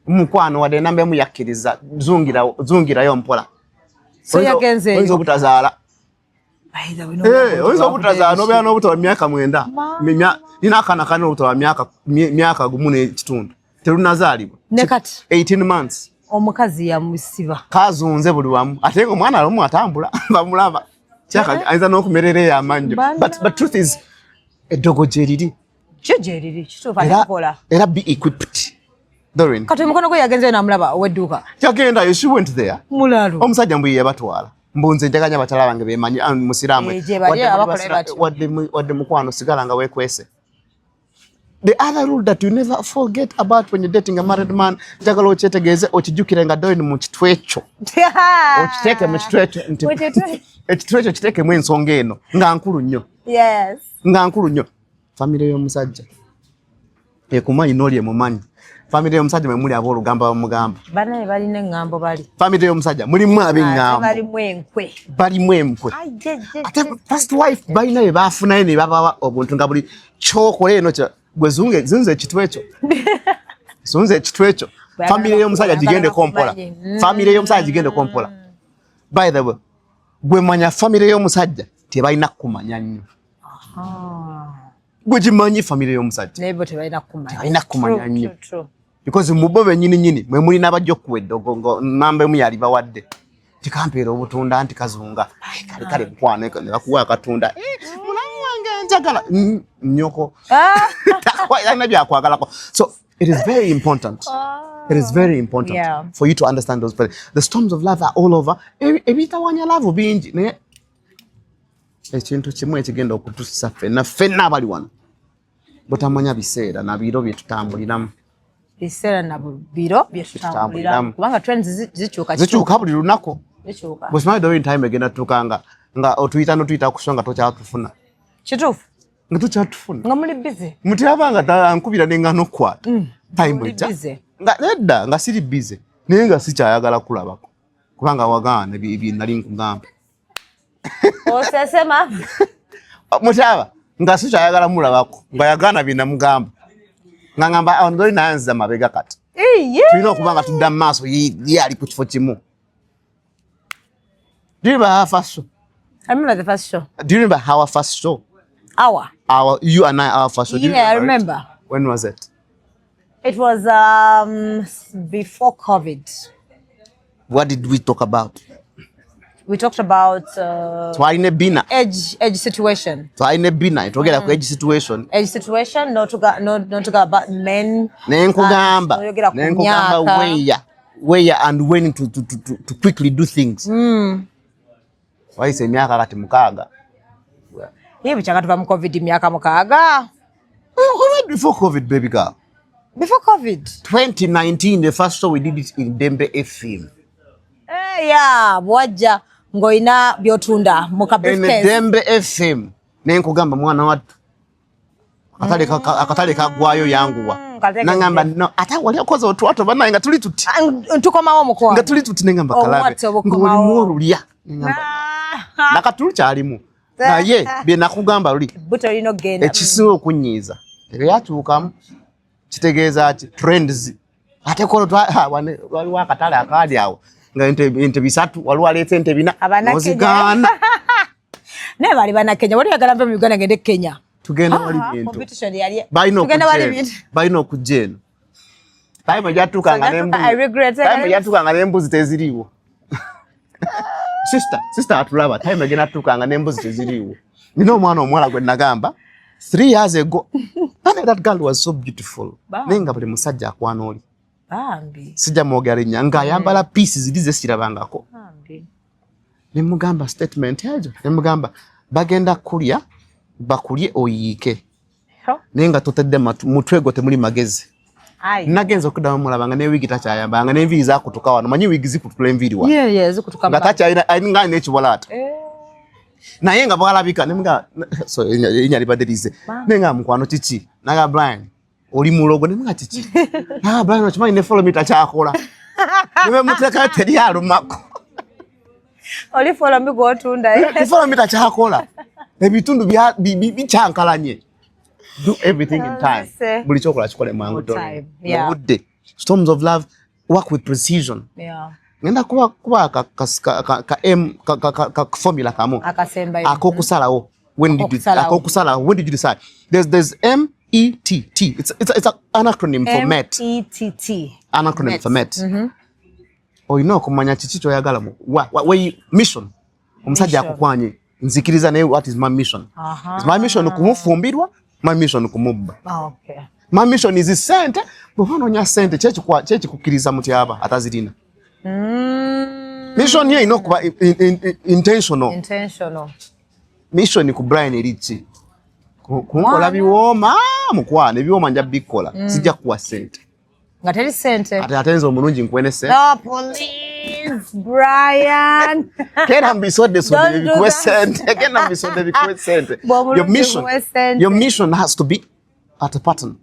Speaker 1: mukwano, wadde enamba emu yakkiriza, zungirayo mpola.
Speaker 2: So yagenze
Speaker 1: Oyinza
Speaker 2: eyo.
Speaker 1: obutazaala.
Speaker 2: By the way, no,
Speaker 1: Eh, oyinza obutazaala n'obeera n'obuto bwa myaka 9. Nina akaana kalina obuto bwa myaka 1.5, terunazaalibwa.
Speaker 2: Ne kati
Speaker 1: 18 months.
Speaker 2: Omukazi yamusiba.
Speaker 1: Kazunze buli wamu, ate nga omwana lumu atambula bamulaba. Kyaka ayinza n'okumerera eyo amannyo.
Speaker 2: Bana.
Speaker 1: But truth is, eddogo gye riri.
Speaker 2: Kyo gye riri, kituufu, ate
Speaker 1: Era,
Speaker 2: kukola.
Speaker 1: era be equipped, Doreen.
Speaker 2: Kati omukono gwe yagenzeyo n'amulaba ow'edduuka.
Speaker 1: Yagendayo, she went there.
Speaker 2: Mulalu.
Speaker 1: Omusajja mbu ye yabatwala, mbu nze njaganya abakyala bange bemanyi, ah, musiraamu.
Speaker 2: Eh, gye bali
Speaker 1: Wadde muli
Speaker 2: abakola batyo.
Speaker 1: wadde mukwano, sigala nga weekwese. The other rule that you never forget about when you're dating a married man, njagala okyetegeeze, okijjukire nga Doreen mu kitwe ekyo, okiteeke mu kitwe ekyo nti
Speaker 2: Mu kitwe.
Speaker 1: Ekitwe ekyo kiteekemu ensonga eno nga nkulu nnyo. Nga nkulu nnyo. Famire y'omusajja ekumanyi n'oli emumanyi. Famire y'omusajja mwe muli aboolugamba bamugamba.
Speaker 2: Banaye balina eŋŋambo bali.
Speaker 1: Famire y'omusajja mulimu
Speaker 2: Ate
Speaker 1: ab'eŋŋambo.
Speaker 2: Balimu enkwe.
Speaker 1: Balimu enkwe.
Speaker 2: Ai, je, je,
Speaker 1: Ate
Speaker 2: je.
Speaker 1: first wife balina bye bafunayo ne babawa obuntu nga buli kyokola eno gwe zunge zunze ekitwe ekyo, zunze ekitwe ekyo.
Speaker 2: Bw'ayagala
Speaker 1: Famire y'omusajja gigendeko mpola.
Speaker 2: bakumanyi.
Speaker 1: Famire y'omusajja gigendeko mpola. By the way, gwe manya famire y'omusajja tebalina kumanya nnyo. Gwe gimanyi famire y'omusajja.
Speaker 2: Naye bo tebalina kumanya.
Speaker 1: Tebalina kumanya
Speaker 2: True,
Speaker 1: nnyo.
Speaker 2: true, true.
Speaker 1: Because mu bo bennyini nnyini mwe mulina abajja okuwa eddogo ngo namba emu yali bawadde tikampeera obutunda nti kazunga. Ai, kale kale mukwano, ne bakuwa akatunda. Eh, mulamu wange njagala. Nnyoko alina byakwagalako. So it is very important, it is very important for you to understand those places. The storms of love are all over. Ebitawanya love bingi, naye ekintu kimu ekigenda okutusa ffenna ffenna abali wano, butamanya biseera na biro bye tutambuliramu.
Speaker 2: Biseera na biro bye tutambuliramu.
Speaker 1: Tutambuliramu.
Speaker 2: Kubanga trends zikyuka.
Speaker 1: Zikyuka buli lunaku.
Speaker 2: Zikyuka.
Speaker 1: Bwesimanyi Doreen, time egenda tutuuka nga otuyita notuyita ku nga tokyatufuna.
Speaker 2: Kituufu.
Speaker 1: Nga tokyatufuna.
Speaker 2: Nga muli busy.
Speaker 1: Mutyaba nga ankubira neŋŋana okukwata time
Speaker 2: Muli
Speaker 1: ejja
Speaker 2: busy.
Speaker 1: Nga nedda, nga siri busy, naye nga sikyayagala kulabako kubanga wagaana bye nali nkugamba.
Speaker 2: Osesema.
Speaker 1: Mutyaba nga sikyayagala mulabako nga yagaana bye namugamba, nga ngamba ondoli nayanziza mabega. Kati
Speaker 2: Iye.
Speaker 1: tulina okuba nga tudda mu maaso, ye ali ku kifo kimu. Do you remember our first show?
Speaker 2: I remember the first show.
Speaker 1: Do you remember our first show?
Speaker 2: Our.
Speaker 1: Our, you and I, our first show. Do you
Speaker 2: Yeah, I
Speaker 1: it?
Speaker 2: Remember.
Speaker 1: When was it?
Speaker 2: It was before COVID.
Speaker 1: What did we talk about?
Speaker 2: We talked about
Speaker 1: Twalina ebbina.
Speaker 2: age situation.
Speaker 1: Twalina ebbina etwogera ku age situation.
Speaker 2: Age situation, not to go, not to go about men.
Speaker 1: Nenkugamba,
Speaker 2: Oyogera ku
Speaker 1: nenkugamba
Speaker 2: myaka.
Speaker 1: Where and when to quickly do things. Wayise emyaka kati 6.
Speaker 2: Ye bukyanga tuva mu COVID myaka 6.
Speaker 1: Already before COVID, baby girl.
Speaker 2: Before COVID.
Speaker 1: 2019, the first show we did it in Dembe FM.
Speaker 2: Eh, yeah, bwajja Ng'olina by'otunda mu ka briefcase.
Speaker 1: Dembe FM nenkugamba mwana wattu, akatale kaggwayo, yanguwa. Nangamba no, ate wali okoze otwato banaye nga tuli tuti.
Speaker 2: Ah, tukomawo mukwano.
Speaker 1: Nga tuli tuti, nengamba kalabe ng'olimu olulya, nakatulu kyalimu, naye bye nakugamba luli ekisinga okunyiiza tebyatuukamu. Kitegeeza ki? Trends. Ate kolo waliwo akatale akaali awo nga ente bisatu, waliwo aleeta ente bina, ozigaana.
Speaker 2: Naye bali bannakenya, wali oyagala nve mu Uganda ngende Kenya.
Speaker 1: Tugenda wali bintu balina okujja eno. Time gyatuuka nga n'embuzi teziriiwo. Sister, sister atulaba, time egenda tuuka nga n'embuzi teziriiwo. Nina omwana omuwala gwe nagamba 3 years ago, and that girl was so beautiful, naye nga buli musajja akwana oli. Sijja mwogera linnya, ng'ayambala piece ziri zesirabangako. Nemugamba statement ejo, nemugamba bagenda kulya bakulye oyiike, naye nga totedde mutwe gwo temuli magezi. Nagenza okuddamu mulaba nga newiigi takyayambala, nga n'enviiri zakutuka wano. Manyi wiigi zikutula enviiri wano, nga takyalina, nga alina ekiwalaata eh. Naye nga bwalabika, erinnya libadde lize, naye nga mukwano kiki? Naga Brian oli mulogo. Nemuga kiki? Naga Brian okimanyi ne follow me takyakola, nebemuteekayo teri alumako.
Speaker 2: Oli follow me gwotunda.
Speaker 1: Follow me takyakola, ebitundu bikyankalanye. Do everything in time. Buli kyokola kikole mwangu, mu budde. Storms of love, work with precision. Ngenda kuba kuba ka ka ka ka m ka ka ka formula kamu akokusalawo. When did you akokusalawo, when did you decide? There's M E T T. It's an acronym for MET.
Speaker 2: E T T.
Speaker 1: An acronym for MET. Olina okumanya kiki kyoyagala mu wa mission. Omusajja akukwanye nzikiriza, naye what is my mission? Is my mission kumufumbirwa? My mission kumubba?
Speaker 2: Ah, okay.
Speaker 1: My mission is sente. Bw'oba onoonya sente, kyekikukkiriza mutyaba atazirina. Mission ye erina okuba intentional.
Speaker 2: Intentional.
Speaker 1: Mission ku Brian eri ki? Kunkola biwooma, mukwano, ebiwooma nja bikola. Sijja kuwa sente.
Speaker 2: Nga teri sente.
Speaker 1: Ate nze omulungi nkuwe ne sente.
Speaker 2: No, please, Brian.
Speaker 1: Genda mbisodde sodde bikuwe sente. Genda mbisodde bikuwe sente. Your mission has to be at a pattern.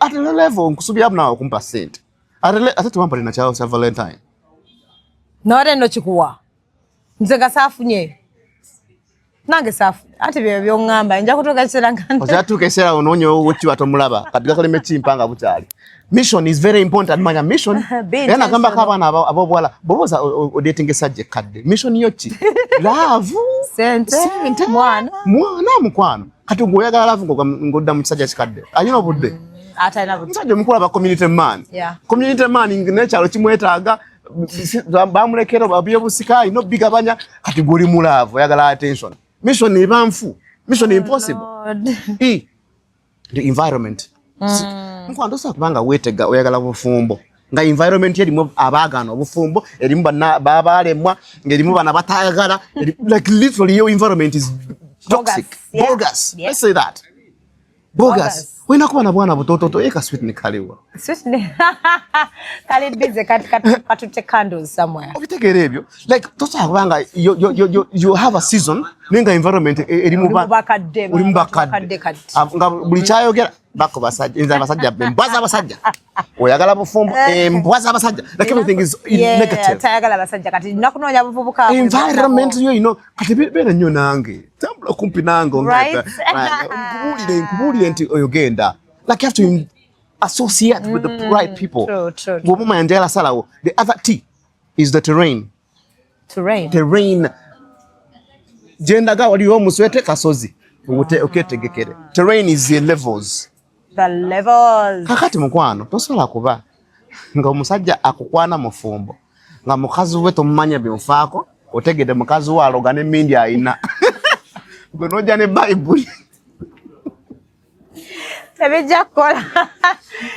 Speaker 1: At a level nkusubira nawe okumpa sente. Ate tewampa lina kyawo kya Valentine.
Speaker 2: Nowate nno kikuwa. Nze nga saafunye. Nange saafunye. Ate byo byoŋŋamba nja kutuuka ekiseera nga
Speaker 1: Okyatuuka ekiseera onoonya owekiba tomulaba, kati gakaleme kimpa nga bukyali. Mission is very important. Manya mission. Era nagambako abaana ab'obuwala, bw'oba odatinga esajja ekkadde, mission yo ki? Love?
Speaker 2: Sente,
Speaker 1: sente,
Speaker 2: mwana.
Speaker 1: Mwana, mukwano. Kati gwe oyagala love ng'odda mu kisajja kikadde alina obudde.
Speaker 2: Atalina budde.
Speaker 1: Omusajja omukulu aba community man. Community man n'ekyalo kimwetaaga, bamulekera byobusika alina obigabanya. Kati gwe oli mu love, oyagala attention. Mission eba nfu, mission impossible.
Speaker 2: Lord.
Speaker 1: E, the environment. Mukwano, tosobola kubanga weetega oyagala bufumbo nga environment erimu abaagaana obufumbo, erimu bana babalemwa, ng'erimu bana batayagala, like literally your environment is toxic.
Speaker 2: Bogus, yeah.
Speaker 1: Bogus. Let's say that, bogus.
Speaker 2: Bogus.
Speaker 1: Olina kuba na bwana butototo eka sweet ne kaliwa.
Speaker 2: Sweet kali busy kati kati katute candles somewhere.
Speaker 1: Obitegeera ebyo? Like tosobola kubanga you have a season naye nga environment erimu
Speaker 2: Oli mu bakadde,
Speaker 1: oli mu
Speaker 2: bakadde
Speaker 1: bakadde
Speaker 2: kati.
Speaker 1: Nga buli kyayogera bako basajja, nze abasajja, embwa z'abasajja, oyagala bufumbo, embwa z'abasajja, like everything is negative.
Speaker 2: Tayagala basajja, kati nina kunoonya buvubuka.
Speaker 1: Environment yo ino kati beera nnyo nange, tambula kumpi nange.
Speaker 2: Right?
Speaker 1: Nkubuulire nti oyo genda, like you have to associate with the right people.
Speaker 2: True, true, true.
Speaker 1: Bw'oba omanya njagala salawo. The other T is the terrain.
Speaker 2: Terrain.
Speaker 1: Terrain gyendaga, waliwo omuswete kasozi, oketegekere. Terrain is the levels.
Speaker 2: The levels.
Speaker 1: Kakati mukwano, tosobola kuba nga omusajja akukwana mufumbo, nga mukazi we tomumanya byofaako, otegedde mukazi we aloga n'emindi ayina, gwe nojja ne Bayibuli.
Speaker 2: Tebijja kukola.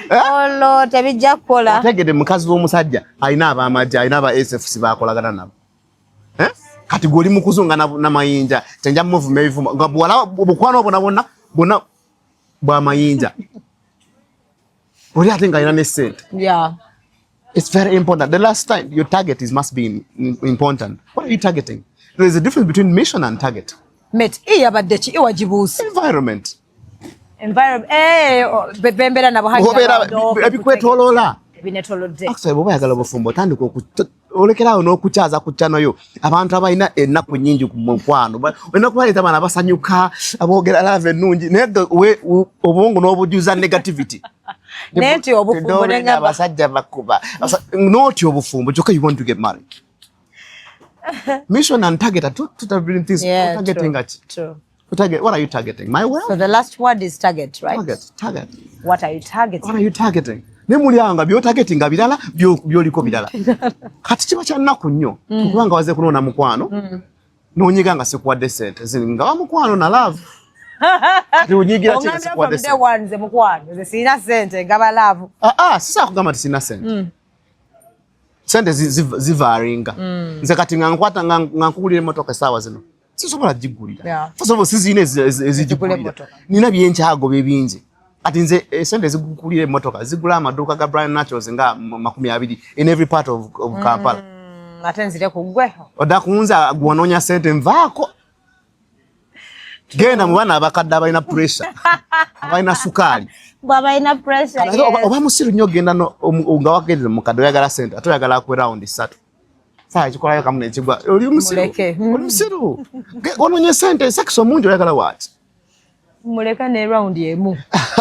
Speaker 2: Olwo tebijja kukola.
Speaker 1: Otegedde mukazi w'omusajja alina abamagye, alina aba SFC bakolagana nabo. Eh? Kati gwe oli mukuzunga namayinja, kyenja muvuma ebivumo nga buwala obukwano bwona bwonna bwonna bwamayinja, oli ate nga alina ne sente. It's very important. The last time your target is must be important. What are you targeting? There is a difference between mission and target.
Speaker 2: Met E yabadde ki ewagibuusi?
Speaker 1: Environment.
Speaker 2: Environment. Eh, bembera nabo hajja.
Speaker 1: Obeera ebikwetoloola.
Speaker 2: Ebinetolodde.
Speaker 1: Actually, bw'oba oyagala obufumbo otandika olekeraawo n'okukyaza ku channel yo abantu abalina ennaku nnyingi ku mukwano. Olina kubaleeta bano abasanyuka, aboogera love ennungi, naye obwongo n'obujuza negativity.
Speaker 2: Naye nti obufumbo
Speaker 1: ne abasajja bakuba. N'otya obufumbo kyokka you want to get married. Mission and target are two different things.
Speaker 2: Yeah,
Speaker 1: targeting
Speaker 2: true,
Speaker 1: at
Speaker 2: true.
Speaker 1: Target, what are you targeting? My wealth?
Speaker 2: So the last word is target, right?
Speaker 1: Target, target.
Speaker 2: What are you targeting?
Speaker 1: What are you targeting? Ne muli awo nga by'otargetinga birala, by'oliko birala. Kati kiba kya nnaku nnyo kubanga waze kunoona mukwano, n'onyiga nga sikuwadde ssente. Nga wa mukwano na love. Kati onyigira ki nga sikuwadde ssente?
Speaker 2: Nze mukwano, nze sirina ssente, ngaba love.
Speaker 1: Ah, ah, sisobola kugamba nti sirina ssente. Ssente zivaaringa. Nze kati nga nkwata nga nkugulira emmotoka essaawa zino. Sisobola gigulira. First of all, sizirina ezigigulira. Nina byenkyagoba ebingi. Ati nze esente ezigulira emmotoka zigula amaduuka ga Brian Naturals nga 20 in every part of Kampala.
Speaker 2: Ate nzire ku ggwe.
Speaker 1: Odda kunza gwanoonya ssente nvaako. Genda mu baana abakadde abalina pressure, abalina sukaali.
Speaker 2: Bw'abalina pressure.
Speaker 1: Oba musiru nnyo ogenda nga wagendera mukadde oyagala ssente ate oyagala akuwe round 3. Saa ekikolayo kamu nekigwa. Oli musiru. Oli musiru. Onoonya ssente sex omungi oyagala waaki?
Speaker 2: Muleka ne round emu.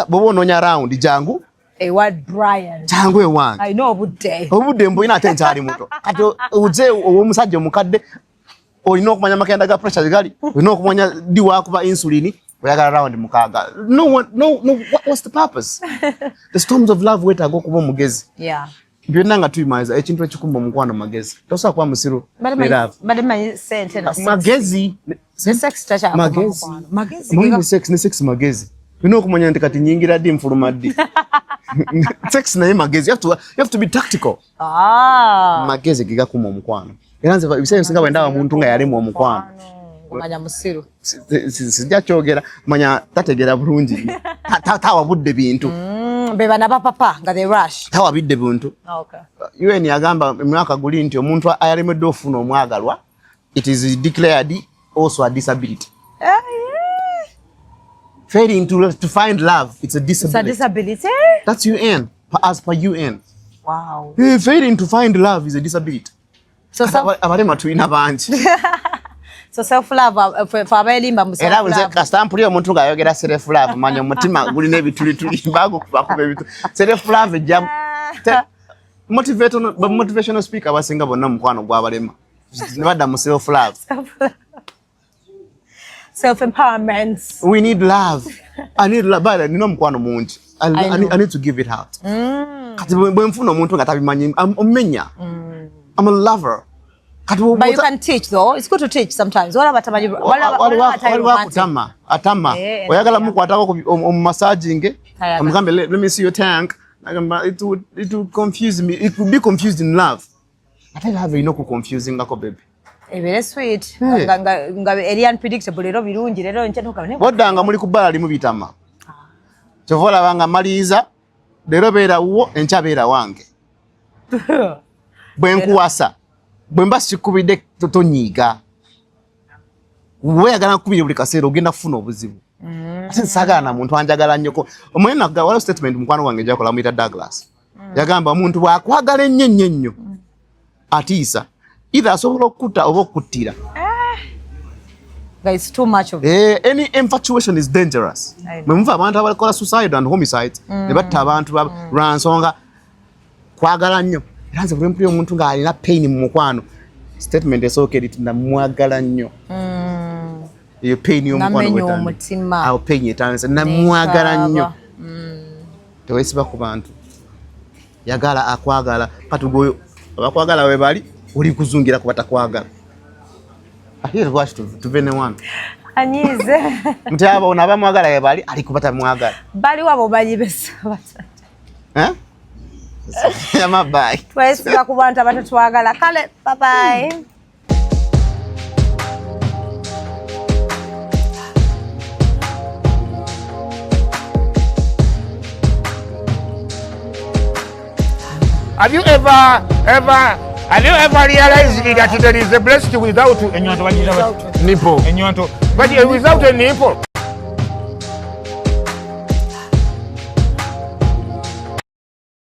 Speaker 1: Bw'oba onoonya round jangu
Speaker 2: ewa Brian.
Speaker 1: Jangu ewange.
Speaker 2: Alina obudde.
Speaker 1: Obudde mbulina ate nkyali muto. Kati oze ow'omusajja omukadde olina okumanya amakenda ga pressure gali, olina okumanya ddi waakuba insulin, oyagala round 6. No one, no, no, what's the purpose? The storms of love weetaaga okuba omugezi.
Speaker 2: Yeah.
Speaker 1: Byonna nga tubimaliza ekintu ekikuma omukwano magezi. Tosobola kuba musiru ne love.
Speaker 2: Mbadde mmanyi ssente na sex.
Speaker 1: Magezi.
Speaker 2: Sex takyakuma
Speaker 1: Magezi.
Speaker 2: mukwano. Magezi.
Speaker 1: Manyi sex ne sex magezi. Olina okumanya nti kati nnyingira ddi nfuluma ddi. Sex naye magezi. You have to be tactical.
Speaker 2: Ah.
Speaker 1: Magezi ge gakuma omukwano. Era nze ebiseera ebisinga bwe ndaba omuntu nga yalemwa omukwano.
Speaker 2: Omanya musiru.
Speaker 1: Sijja kyogera, manya tategeera bulungi. Tawa budde bintu.
Speaker 2: Be bana bapapa nga they rush.
Speaker 1: Tawa bidde bintu.
Speaker 2: Okay.
Speaker 1: UN yagamba emyaka guli nti omuntu ayalemeddwa okufuna omwagalwa, it is declared also a disability. Failing to find love, it's a disability.
Speaker 2: It's a disability?
Speaker 1: That's UN, as per UN.
Speaker 2: Wow.
Speaker 1: Failing to find love is a disability.
Speaker 2: So
Speaker 1: abalema tulina bangi.
Speaker 2: So self love for abeerimba mu self love.
Speaker 1: Era kasita mpulira omuntu ng'ayogera self love manya omutima gulina ebitulituli bagukubakuba ebitu. Self love ejja motivational speaker abasinga bonna mukwano gw'abalema. Ne badda mu self love.
Speaker 2: Self empowerment.
Speaker 1: We need love. I need love. But nina omukwano mungi. I need to give it out. Kati bwe nfuna omuntu nga tabimanyi omenya. I'm a lover.
Speaker 2: But you can teach though. It's good to teach sometimes.
Speaker 1: Atama, atama. Oyagala mukwatako omumassaging. Amugambe let me see your tank. It would confuse me. It would be confused in love. Ate love ino ku confusing ngako baby.
Speaker 2: Ebere sweet. Nga eri unpredictable lero birungi lero nchetuka.
Speaker 1: Boddanga muli ku bbala limu bitama. Kyova olaba nga maliza leero beera wuwo enkya beera wange. Bwe nkuwasa bwe mba sikubidde tonyiiga. Weeyagala nkubire buli kaseera ogenda kufuna obuzibu. Ate nsaagala na muntu anjagala nnyo. Omanyi waliwo statement mukwano gwange gyakola amuyita Douglas. Yagamba omuntu bw'akwagala ennyo ennyo ennyo atiisa. Either asobola okukutta oba okuttira.
Speaker 2: It's too much of
Speaker 1: Any infatuation is dangerous. Mwe muva abantu abakola suicide and homicide ne batta abantu lwa nsonga kwagala nnyo. Era nze bwe mpulira omuntu ng'alina pain mu mukwano, statement esooka eri nti namwagala nnyo. Eyo pain y'omukwano
Speaker 2: bw'etandika.
Speaker 1: Awo pain etandise, namwagala nnyo. Teweesiba ku bantu. Yagala akwagala, kati gwe abakwagala we bali oli kuzungira ku batakwagala. Ate lwaki tuve ne wano?
Speaker 2: Anyize.
Speaker 1: Nti abo abamwagala we bali ali ku batamwagala.
Speaker 2: Baliwo abo balibesa batata.
Speaker 1: Eh? Bye.
Speaker 2: Twesiba ku bantu abatatwagala. Kale, bye bye.
Speaker 5: Have you ever ever have you ever realized that there is a breast without ennywanto? Bagiyita bati?
Speaker 6: Nipple.
Speaker 5: Ennywanto, but without a nipple.